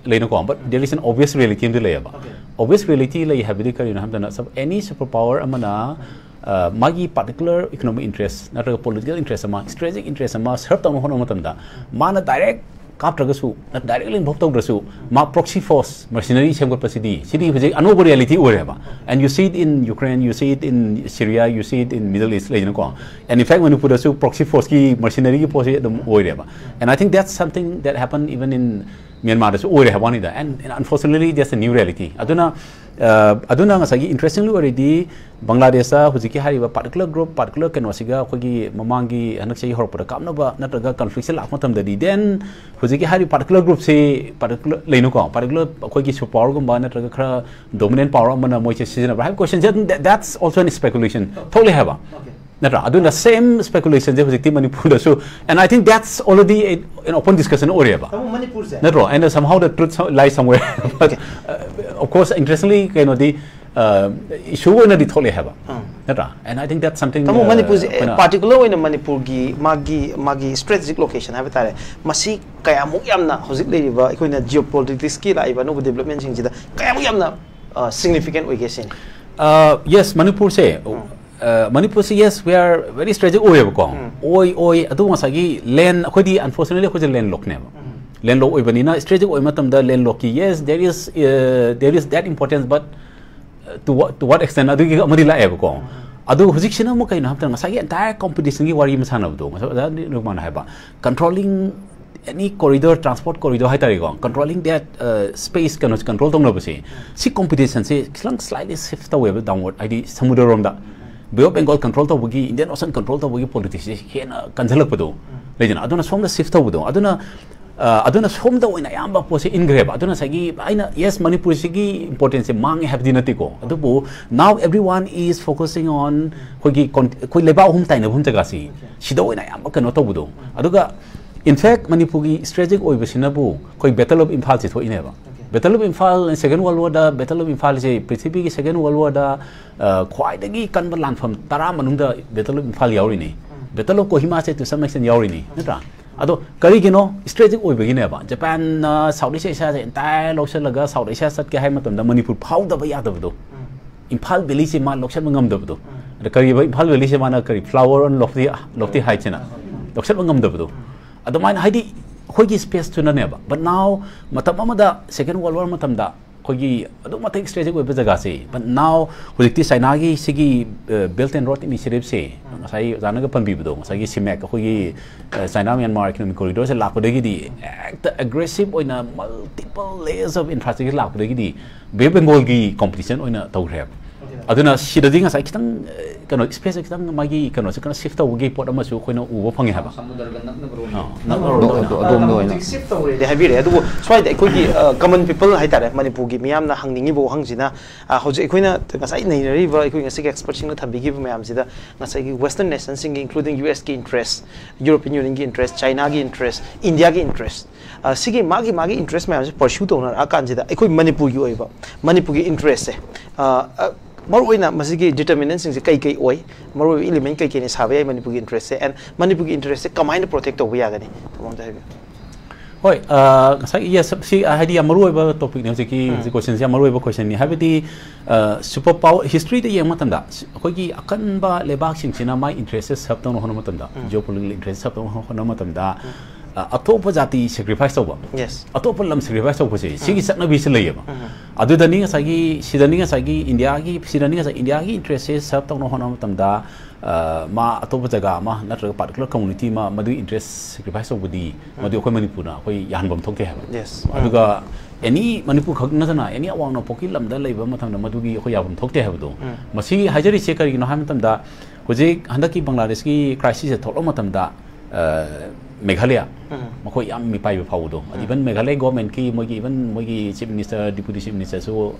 ꯂꯩꯅꯀꯣ, but there is an obvious reality ꯑꯃꯗꯤ ꯂꯩꯌꯦꯕ꯫ Okay. Obvious reality ꯂꯩ ꯍꯥꯏꯕꯗꯤ ꯀꯔꯤꯅꯣ ꯍꯥꯏꯕ ꯃꯇꯝꯗ, sub-, any super power ꯑꯃꯅ, ꯑ, ꯃꯥꯒꯤ particular economic interest ꯅꯠꯇ꯭ꯔꯒ political interest ꯑꯃ, strategic interest ꯑꯃ serve ꯇꯧꯅꯕ ꯍꯣꯠꯅꯕ ꯃꯇꯝꯗ, ꯃꯥꯅ direct ꯀꯥꯞꯇ꯭ꯔꯒꯁꯨ, direct involve ꯇꯧꯗ꯭ꯔꯁꯨ, ꯃꯥ proxy force, mercenary ꯁꯦꯝꯒꯠꯄꯁꯤꯗꯤ, ꯁꯤꯗꯤ ꯍꯧꯖꯤꯛ ꯑꯅꯧꯕ reality ꯑꯣꯏꯔꯦꯕ꯫ And you see it in Ukraine, you see it in Syria, you see it in Middle East ꯂꯩꯗꯅꯀꯣ꯫ And in fact, ꯃꯅꯤꯄꯨꯔꯗꯁꯨ proxy forceꯀꯤ, mercenaryꯒꯤ ꯄꯣꯠꯁꯤ ꯑꯗꯨꯝ ꯑꯣꯏꯔꯦꯕ꯫ And I think that's something that happened even in Myanmarꯗꯁꯨ ꯑꯣꯏꯔꯦ ꯍꯥꯏꯕ ꯋꯥꯅꯤꯗ꯫ And, and unfortunately, that's a new reality. ꯑꯗꯨꯅ, ꯑ, ꯑꯗꯨꯅ ꯉꯁꯥꯏꯒꯤ interestingly ꯑꯣꯏꯔꯗꯤ, ꯕꯪꯒ꯭ꯂꯥꯗꯦꯁꯇ ꯍꯧꯖꯤꯛꯀꯤ ꯍꯥꯏꯔꯤꯕ particular group, particular ꯀꯩꯅꯣꯁꯤꯒ ꯑꯩꯈꯣꯏꯒꯤ ꯃꯃꯥꯡꯒꯤ ꯍꯟꯗꯛ ꯆꯍꯤ ꯍꯧꯔꯛꯄꯗ ꯀꯥꯞꯅꯕ ꯅꯠꯇ꯭ꯔꯒ conflictꯁꯦ ꯂꯥꯛꯄ ꯃꯇꯝꯗꯗꯤ, then ꯍꯧꯖꯤꯛꯀꯤ ꯍꯥꯏꯔꯤꯕ particular groupꯁꯤ particular ꯂꯩꯅꯀꯣ, particular ꯑꯩꯈꯣꯏꯒꯤ super powerꯒꯨꯝꯕ ꯅꯠꯇ꯭ꯔꯒ ꯈꯔ dominant power ꯑꯃꯅ ꯃꯣꯏꯁꯦ ꯁꯤꯖꯤꯟꯅꯕ꯭ꯔꯥ ꯍꯥꯏꯕ questionꯁꯦ ꯑꯗꯨꯝ, that, that's also an speculation ꯊꯣꯛꯂꯦ ꯍꯥꯏꯕ꯫ ꯅꯠꯇ꯭ꯔꯥ? ꯑꯗꯨꯅ same speculationꯁꯦ ꯍꯧꯖꯤꯛꯇꯤ ꯃꯅꯤꯄꯨꯔꯗꯁꯨ, and I think that's already a, an open discussion ꯑꯣꯏꯔꯦꯕ꯫ ꯇꯥꯃꯣ, ꯃꯅꯤꯄꯨꯔꯁꯦ ꯅꯠꯇ꯭ꯔꯣ? And somehow the truth lies somewhere. But, uh, of course, interestingly, ꯀꯩꯅꯣꯗꯤ, uh, issue ꯑꯣꯏꯅꯗꯤ ꯊꯣꯛꯂꯦ ꯍꯥꯏꯕ꯫ ꯅꯠꯇ꯭ꯔꯥ? And I think that's something, ꯇꯥꯃꯣ, uh, ꯃꯅꯤꯄꯨꯔꯁꯦ ꯑꯩꯈꯣꯏꯅ particular ꯑꯣꯏꯅ ꯃꯅꯤꯄꯨꯔꯒꯤ ꯃꯥꯒꯤ, ꯃꯥꯒꯤ strategic location ꯍꯥꯏꯕ ꯇꯥꯔꯦ, ꯃꯁꯤ ꯀꯌꯥꯃꯨꯛ ꯌꯥꯝꯅ ꯍꯧꯖꯤꯛ ꯂꯩꯔꯤꯕ ꯑꯩꯈꯣꯏꯅ geopoliticsꯀꯤ ꯂꯥꯛꯏꯕ ꯑꯅꯧꯕ developmentꯁꯤꯡꯁꯤꯗ ꯀꯌꯥꯃꯨꯛ ꯌꯥꯝꯅ, ꯑ, significant ꯑꯣꯏꯒꯦ ꯁꯤꯅꯤ? Uh, yes, ꯃꯅꯤꯄꯨꯔꯁꯦ, uh, ꯃꯅꯤꯄꯨꯔꯁꯦ, yes, we are very strategic ꯑꯣꯏꯌꯦꯕꯀꯣ꯫ ꯑꯣꯏ, ꯑꯣꯏ, ꯑꯗꯨ ꯉꯁꯥꯏꯒꯤ land, ꯑꯩꯈꯣꯏꯗꯤ unfortunately ꯑꯩꯈꯣꯏꯁꯦ landlockꯅꯦꯕ꯫ Landlock ꯑꯣꯏꯕꯅꯤꯅ strategic ꯑꯣꯏꯕ ꯃꯇꯝꯗ landlockꯀꯤ, yes, there is, uh, there is that importance, but, uh, to what, to what extent ꯑꯗꯨꯒꯤ ꯑꯃꯗꯤ ꯂꯥꯛꯑꯦꯕꯀꯣ꯫ ꯑꯗꯨ ꯍꯧꯖꯤꯛꯁꯤꯅ ꯑꯃꯨꯛ ꯀꯩꯅꯣ ꯍꯥꯏꯕ ꯃꯇꯝꯗ ꯉꯁꯥꯏꯒꯤ entire competitionꯒꯤ ꯋꯥꯔꯤ ꯑꯃ ꯁꯥꯟꯅꯕꯗꯣ, ꯉꯁꯥꯏ ꯑꯣꯖꯥ ꯅꯤꯔꯨꯄꯃꯥꯅ ꯍꯥꯏꯕ, controlling any corridor, transport corridor ꯍꯥꯏꯇꯥꯔꯦꯀꯣ, controlling that, uh, space, ꯀꯩꯅꯣꯁꯦ control ꯇꯧꯅꯕꯁꯦ, ꯁꯤ competitionꯁꯦ ꯈꯤꯇꯪ slightly shift ꯇꯧꯋꯦꯕ downward, ꯍꯥꯏꯗꯤ ꯁꯃꯨꯗ꯭ꯔꯔꯣꯝꯗ꯫ Bay of Bengal control ꯇꯧꯕꯒꯤ, Indian Ocean control ꯇꯧꯕꯒꯤ politicsꯁꯦ ꯍꯦꯟꯅ ꯀꯟꯁꯤꯜꯂꯛꯄꯗꯣ ꯂꯩꯗꯅ, ꯑꯗꯨꯅ ꯁꯣꯝꯗ shift ꯇꯧꯕꯗꯣ, ꯑꯗꯨꯅ ꯑ, ꯑꯗꯨꯅ ꯁꯣꯝꯗ ꯑꯣꯏꯅ ꯑꯌꯥꯝꯕ ꯄꯣꯠꯁꯦ ꯏꯟꯈ꯭ꯔꯦꯕ꯫ ꯑꯗꯨꯅ ꯉꯁꯥꯏꯒꯤ ꯑꯩꯅ, yes, ꯃꯅꯤꯄꯨꯔꯁꯤꯒꯤ importanceꯁꯦ ꯃꯥꯡꯉꯦ ꯍꯥꯏꯕꯗꯤ ꯅꯠꯇꯦꯀꯣ, ꯑꯗꯨꯕꯨ now everyone is focusing on ꯑꯩꯈꯣꯏꯒꯤ con-, ꯑꯩꯈꯣꯏ ꯂꯩꯕꯥꯛ ꯑꯍꯨꯝ ꯇꯥꯏꯅꯐꯝ ꯖꯒꯥꯁꯤ, ꯁꯤꯗ ꯑꯣꯏꯅ ꯑꯌꯥꯝꯕ ꯀꯩꯅꯣ ꯇꯧꯕꯗꯣ꯫ ꯑꯗꯨꯒ in fact ꯃꯅꯤꯄꯨꯔꯒꯤ strategic ꯑꯣꯏꯕꯁꯤꯅꯕꯨ ꯑꯩꯈꯣꯏ Battle of Imphal ꯁꯤ ꯊꯣꯛꯏꯅꯦꯕ꯫ Battle of Imphal, Second World War the Battle of Imphal ꯁꯦ ꯄ꯭ꯔꯤꯊꯤꯕꯤꯒꯤ Second World War ꯗ, ꯑ, ꯈ꯭ꯋꯥꯏꯗꯒꯤ ꯀꯟꯕ ꯂꯥꯟꯐꯝ ꯇꯔꯥ ꯃꯅꯨꯡꯗ Battle of Imphal ꯌꯥꯎꯔꯤꯅꯤ꯫ Battle of Kohima say to some extent ꯌꯥꯎꯔꯤꯅꯤ, ꯅꯠꯇ꯭ꯔꯥ? ꯑꯗꯣ ꯀꯔꯤꯒꯤꯅꯣ strategic ꯑꯣꯏꯕꯒꯤꯅꯦꯕ꯫ ꯖꯄꯥꯟꯅ South East Asia ꯁꯦ entire ꯂꯧꯁꯤꯜꯂꯒ South Asia ꯆꯠꯀꯦ ꯍꯥꯏ ꯃꯇꯝꯗ ꯃꯅꯤꯄꯨꯔ ꯐꯥꯎꯗꯕ ꯌꯥꯗꯕꯗꯣ꯫ ꯏꯝꯐꯥꯜ ꯚꯦꯂꯤꯁꯦ ꯃꯥ ꯂꯧꯁꯤꯟꯕ ꯉꯝꯗꯕꯗꯣ꯫ ꯑꯗ ꯀꯔꯤꯕ ꯏꯝꯐꯥꯜ ꯚꯦꯂꯤꯁꯦ ꯃꯥꯅ ꯀꯔꯤ flower on lofty, lofty heights ꯍꯥꯏꯅ ꯂꯧꯁꯤꯟꯕ ꯉꯝꯗꯕꯗꯣ꯫ ꯑꯗꯨꯃꯥꯏꯅ ꯍꯥꯏꯗꯤ ꯑꯩꯈꯣꯏꯒꯤ space ꯇꯨꯅꯅꯦꯕ꯫ But now ꯃꯇꯝ ꯑꯃꯗ Second World War ꯃꯇꯝꯗ ꯑꯩꯈꯣꯏꯒꯤ ꯑꯗꯨꯛ ꯃꯇꯤꯛ strategic ꯑꯣꯏꯕ ꯖꯒꯥꯁꯦ꯫ But now ꯍꯧꯖꯤꯛꯇꯤ ꯆꯥꯏꯅꯥꯒꯤ ꯁꯤꯒꯤ, ꯑ, Belt and Road Initiative ꯁꯦ, ꯉꯁꯥꯏ ꯑꯣꯖꯥꯅꯒ ꯄꯟꯕꯤꯕꯗꯣ, ꯉꯁꯥꯏꯒꯤ CIMEC, ꯑꯩꯈꯣꯏꯒꯤ, ꯑ, China Myanmar Economic Corridor ꯁꯦ ꯂꯥꯛꯄꯗꯒꯤꯗꯤ ꯍꯦꯛꯇ aggressive ꯑꯣꯏꯅ multiple layers of infrastructure ꯂꯥꯛꯄꯗꯒꯤꯗꯤ Bay of Bengal ꯒꯤ competition ꯑꯣꯏꯅ ꯇꯧꯈ꯭ꯔꯦꯕ꯫ ꯑꯗꯨꯅ ꯁꯤꯗꯗꯤ ꯉꯁꯥꯏ ꯈꯤꯇꯪ, ꯑ, ꯀꯩꯅꯣ, space ꯁꯦ ꯈꯤꯇꯪ ꯃꯥꯒꯤ ꯀꯩꯅꯣꯁꯦ ꯈꯤꯇꯪ shift ꯇꯧꯕꯒꯤ ꯄꯣꯠ ꯑꯃꯁꯨ ꯑꯩꯈꯣꯏꯅ ꯎꯕ ꯐꯪꯉꯦ ꯍꯥꯏꯕ꯫ ꯁꯃꯨꯗ꯭ꯔꯒ ꯅꯛꯅꯕꯔꯣꯝꯗ꯫ ꯑꯥ, ꯑꯗꯣ, ꯅꯛꯅꯔꯣꯝꯗ ꯑꯗꯣ, ꯑꯣꯏꯅ꯫ ꯑꯗꯣꯝꯗ ꯑꯣꯏꯅ꯫ ꯍꯧꯖꯤꯛ shift ꯇꯧꯔꯦꯗꯤ ꯍꯥꯏꯕꯤꯔꯦ, ꯑꯗꯨꯕꯨ ꯁ꯭ꯋꯥꯏꯗ ꯑꯩꯈꯣꯏꯒꯤ, ꯑ, common people ꯍꯥꯏꯇꯥꯔꯦ, ꯃꯅꯤꯄꯨꯔꯒꯤ ꯃꯤꯌꯥꯝꯅ ꯍꯪꯅꯤꯡꯉꯤꯕ ꯋꯥꯍꯪꯁꯤꯅ, ꯑ, ꯍꯧꯖꯤꯛ ꯑꯩꯈꯣꯏꯅ ꯉꯁꯥꯏ ꯅꯩꯅꯔꯤꯕ ꯑꯩꯈꯣꯏ ꯉꯁꯤꯒꯤ expertꯁꯤꯡꯅ ꯊꯝꯕꯤꯈꯤꯕ ꯃꯌꯥꯝꯁꯤꯗ ꯉꯁꯥꯏꯒꯤ Western nationꯁꯤꯡꯒꯤ, including USꯀꯤ interest, European Unionꯒꯤ interest, Chinaꯒꯤ interest, Indiaꯒꯤ interest, ꯑ, ꯁꯤꯒꯤ ꯃꯥꯒꯤ ꯃꯥꯒꯤ interest ꯃꯌꯥꯝꯁꯦ pursue ꯇꯧꯅꯔꯛꯑꯀꯥꯟꯁꯤꯗ ꯑꯩꯈꯣꯏ ꯃꯅꯤꯄꯨꯔꯒꯤ ꯑꯣꯏꯕ, ꯃꯅꯤꯄꯨꯔꯒꯤ interestꯁꯦ, ꯑ, ꯑ, ꯃꯔꯨꯑꯣꯏꯅ ꯃꯁꯤꯒꯤ determinantꯁꯤꯡꯁꯦ ꯀꯩ ꯀꯩ ꯑꯣꯏ? ꯃꯔꯨꯑꯣꯏꯕ element ꯀꯩ ꯀꯩꯅ ꯁꯥꯕ ꯌꯥꯏ ꯃꯅꯤꯄꯨꯔꯒꯤ interestꯁꯦ? And ꯃꯅꯤꯄꯨꯔꯒꯤ interestꯁꯦ ꯀꯃꯥꯏꯅ protect ꯇꯧꯕ ꯌꯥꯒꯅꯤ? ꯊꯝꯕꯥꯜ ꯑꯝꯇ ꯍꯥꯏꯕꯤꯌꯨ꯫ ꯍꯣꯏ, ꯑ, ꯉꯁꯥꯏ, yes, ꯁꯤ, ꯑ, ꯍꯥꯏꯗꯤ ꯌꯥꯝ ꯃꯔꯨꯑꯣꯏꯕ topicꯅꯤ ꯍꯧꯖꯤꯛꯀꯤ, ꯎꯝ꯫ ꯍꯧꯖꯤꯛ questionꯁꯦ ꯌꯥꯝ ꯃꯔꯨꯑꯣꯏꯕ questionꯅꯤ꯫ ꯍꯥꯏꯕꯗꯤ, ꯑ, super power, historyꯗ ꯌꯦꯡꯕ ꯃꯇꯝꯗ, ꯁꯤ-, ꯑꯩꯈꯣꯏꯒꯤ ꯑꯀꯟꯕ ꯂꯩꯕꯥꯛꯁꯤꯡꯁꯤꯅ ꯃꯥꯏ interestꯁꯦ serve ꯇꯧꯅꯕ ꯍꯣꯠꯅꯕ ꯃꯇꯝꯗ, ꯎꯝ꯫ Geopolitical interest serve ꯇꯧꯅꯕ ꯍꯣꯠꯅꯕ ꯃꯇꯝꯗ, ꯎꯝ꯫ ꯑ, ꯑꯇꯣꯞꯄ ꯖꯥꯇꯤ sacrifice ꯇꯧꯕ, Yes. ꯑꯇꯣꯞꯄ ꯂꯝ sacrifice ꯇꯧꯕꯁꯦ, ꯁꯤꯒꯤ ꯎꯝ꯫ ꯆꯠꯅꯕꯤꯁꯤ ꯂꯩꯌꯦꯕ꯫ ꯎꯝ꯫ ꯑꯗꯨꯗꯅꯤ ꯉꯁꯥꯏꯒꯤ, ꯁꯤꯗꯅꯤ ꯉꯁꯥꯏꯒꯤ ꯏꯟꯗꯤꯌꯥꯒꯤ, ꯁꯤꯗꯅꯤ ꯉꯁꯥꯏ ꯏꯟꯗꯤꯌꯥꯒꯤ interestꯁꯦ serve ꯇꯧꯅꯕ ꯍꯣꯠꯅꯕ ꯃꯇꯝꯗ, ꯑ, ꯃꯥ ꯑꯇꯣꯞꯄ ꯖꯒꯥ ꯑꯃ ꯅꯠꯇ꯭ꯔꯒ particular community ꯑꯃ ꯃꯗꯨꯒꯤ interest sacrifice ꯇꯧꯕꯗꯤ, ꯎꯝ꯫ ꯃꯗꯨ ꯑꯩꯈꯣꯏ ꯃꯅꯤꯄꯨꯔꯅ ꯑꯩꯈꯣꯏ ꯌꯥꯍꯟꯐꯝ ꯊꯣꯛꯇꯦ ꯍꯥꯏꯕ꯫ Yes. ꯎꯝ꯫ ꯑꯗꯨꯒ any ꯃꯅꯤꯄꯨꯔ ꯈꯛ ꯅꯠꯇꯅ any ꯑꯋꯥꯡ ꯅꯣꯡꯄꯣꯛꯀꯤ ꯂꯝꯗ ꯂꯩꯕ ꯃꯇꯝꯗ ꯃꯗꯨꯒꯤ ꯑꯩꯈꯣꯏ ꯌꯥꯐꯝ ꯊꯣꯛꯇꯦ ꯍꯥꯏꯕꯗꯣ꯫ ꯎꯝ꯫ ꯃꯁꯤ ꯍꯥꯏꯖꯔꯤꯁꯦ ꯀꯔꯤꯒꯤꯅꯣ ꯍꯥꯏꯕ ꯃꯇꯝꯗ, ꯍꯧꯖꯤꯛ ꯍꯟꯗꯛꯀꯤ ꯕꯪꯒ꯭ꯂꯥꯗꯦꯁꯀꯤ crisisꯁꯦ ꯊꯣꯛꯂꯛꯄ ꯃꯇꯝꯗ, ꯑ, ꯃꯦꯘꯥꯂꯌꯥ, ꯃꯈꯣꯏ ꯌꯥꯝ ꯃꯤꯄꯥꯏꯕ ꯐꯥꯎꯕꯗꯣ꯫ Even ꯃꯦꯘꯥꯂꯌꯥ ꯒꯣꯔꯃꯦꯟꯀꯤ ꯃꯣꯏꯒꯤ, even ꯃꯣꯏꯒꯤ ꯆꯤꯐ ꯃꯤꯅꯤꯁꯇꯔ, ꯗꯤꯄꯨꯇꯤ ꯆꯤꯐ ꯃꯤꯅꯤꯁꯇꯔꯁꯨ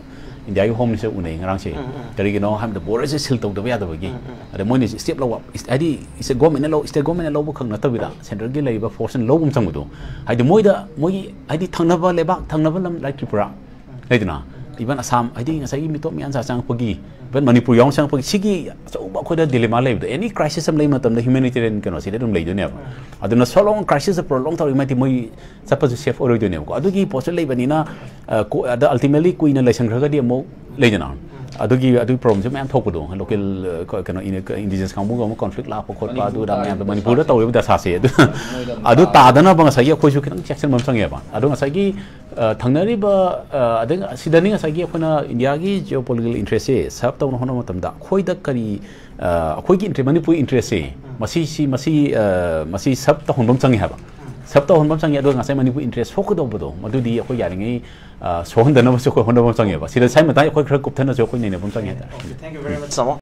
ꯏꯟꯗꯤꯌꯥꯒꯤ ꯍꯣꯝ ꯃꯤꯅꯤꯁꯇꯔ ꯎꯅꯩ ꯉꯔꯥꯡꯁꯦ꯫ ꯀꯔꯤꯒꯤꯅꯣ ꯍꯥꯏꯕꯗ ꯕꯣꯔꯗꯔꯁꯦ ꯁꯤꯜ ꯇꯧꯗꯕ ꯌꯥꯗꯕꯒꯤ꯫ ꯑꯗ ꯃꯣꯏꯅ ꯁ꯭ꯇꯦꯞ ꯂꯧꯕ, ꯏꯁ-, ꯍꯥꯏꯗꯤ ꯁ꯭ꯇꯦꯠ ꯒꯣꯔꯃꯦꯟꯅ ꯂꯧ, ꯁ꯭ꯇꯦꯠ ꯒꯣꯔꯃꯦꯟꯅ ꯂꯧꯕ ꯈꯛ ꯅꯠꯇꯕꯤꯗ ꯁꯦꯟꯇ꯭ꯔꯦꯜꯒꯤ ꯂꯩꯔꯤꯕ ꯐꯣꯔꯁꯅ ꯂꯧꯕ ꯑꯃ ꯆꯪꯕꯗꯣ꯫ ꯍꯥꯏꯗꯤ ꯃꯣꯏꯗ, ꯃꯣꯏꯒꯤ ꯍꯥꯏꯗꯤ ꯊꯪꯅꯕ ꯂꯩꯕꯥꯛ, ꯊꯪꯅꯕ ꯂꯝ like ꯇ꯭ꯔꯤꯄꯨꯔꯥ ꯂꯩꯗꯅ, even ꯑꯁꯥꯝ, ꯍꯥꯏꯗꯤ ꯉꯁꯥꯏꯒꯤ ꯃꯤꯇꯣꯞ ꯃꯤꯌꯥꯟꯆꯥ ꯆꯪꯉꯛꯄꯒꯤ, even ꯃꯅꯤꯄꯨꯔ ꯌꯥꯎꯅ ꯆꯪꯉꯛꯄꯒꯤ, ꯁꯤꯒꯤ ꯑꯆꯧꯕ ꯑꯩꯈꯣꯏꯗ dilemma ꯂꯩꯕꯗꯣ, any crisis ꯑꯃ ꯂꯩꯕ ꯃꯇꯝꯗ humanitarian ꯀꯩꯅꯣꯁꯤꯗꯤ ꯑꯗꯨꯝ ꯂꯩꯗꯣꯏꯅꯦꯕ꯫ ꯑꯗꯨꯅ so long crisis prolong ꯇꯧꯔꯤ ꯃꯇꯤꯛ ꯃꯣꯏ ꯆꯠꯄꯁꯨ safe ꯑꯣꯏꯔꯣꯏꯗꯣꯏꯅꯦꯕꯀꯣ꯫ ꯑꯗꯨꯒꯤ ꯄꯣꯠꯁꯨ ꯂꯩꯕꯅꯤꯅ, ꯑ, ꯀꯣ-, ꯑꯗ ultimately ꯀꯨꯏꯅ ꯂꯩꯁꯟꯈ꯭ꯔꯒꯗꯤ ꯑꯃꯨꯛ ꯂꯩꯗꯅ, ꯑꯗꯨꯒꯤ, ꯑꯗꯨꯒꯤ problemꯁꯦ ꯃꯌꯥꯝ ꯊꯣꯛꯄꯗꯣ, local, ꯑ, ꯀ-, ꯀꯩꯅꯣ, ꯏꯟ-, indigenous ꯀꯥꯡꯕꯨꯒ ꯑꯃꯨꯛ conflict ꯂꯥꯛꯄ ꯈꯣꯠꯄ, ꯃꯅꯤꯄꯨꯔ ꯑꯗꯨꯗ ꯇꯥꯔꯤꯕ ꯃꯌꯥꯝꯗꯣ ꯃꯅꯤꯄꯨꯔꯗ ꯗꯁꯥꯁꯦ꯫ ꯇꯧꯔꯤꯕ ꯗꯁꯥꯁꯦ꯫ ꯑꯗꯨ, ꯃꯣꯏꯗ ꯑꯗꯨ ꯇꯥꯗꯅꯕ ꯉꯁꯥꯏꯒꯤ ꯑꯩꯈꯣꯏꯁꯨ ꯈꯤꯇꯪ ꯆꯦꯛꯁꯤꯟꯕ ꯑꯃ ꯆꯪꯉꯦꯕ꯫ ꯑꯗꯣ ꯉꯁꯥꯏꯒꯤ, ꯑ, ꯊꯪꯅꯔꯤꯕ, ꯑ, ꯑꯗꯩ ꯁꯤꯗꯅꯤ ꯉꯁꯥꯏꯒꯤ ꯑꯩꯈꯣꯏꯅ ꯏꯟꯗꯤꯌꯥꯒꯤ geopolitical interestꯁꯦ serve ꯇꯧꯅ ꯍꯣꯠꯅꯕ ꯃꯇꯝꯗ ꯑꯩꯈꯣꯏꯗ ꯀꯔꯤ, ꯑ, ꯑꯩꯈꯣꯏꯒꯤ interest, ꯃꯅꯤꯄꯨꯔꯒꯤ interestꯁꯦ, ꯃꯁꯤꯁꯤ, ꯃꯁꯤ, ꯑ, ꯃꯁꯤ serve ꯇꯧꯍꯟꯕ ꯑꯃ ꯆꯪꯉꯦ ꯍꯥꯏꯕ꯫ Serve ꯇꯧꯍꯟꯕ ꯑꯃ ꯆꯪꯉꯦ꯫ ꯑꯗꯣ ꯉꯁꯥꯏ ꯃꯅꯤꯄꯨꯔ interest ꯁꯣꯛꯀꯗꯧꯕꯗꯣ, ꯃꯗꯨꯗꯤ ꯑꯩꯈꯣꯏ ꯌꯥꯔꯤꯉꯩ, ꯑ, ꯁꯣꯛꯍꯟꯗꯅꯕꯁꯨ ꯑꯩꯈꯣꯏ ꯍꯣꯠꯅꯕ ꯑꯃ ꯆꯪꯉꯦꯕ꯫ ꯁꯤꯗ ꯁ꯭ꯋꯥꯏ ꯃꯇꯥꯡ ꯑꯩꯈꯣꯏ ꯈꯔ ꯀꯨꯞꯊꯅꯁꯨ ꯑꯩꯈꯣꯏ ꯅꯩꯅꯕ ꯑꯃ ꯆꯪꯉꯦ ꯍꯥꯏꯇꯥꯔꯦ꯫ Okay, thank you very much, ꯇꯥꯃꯣ꯫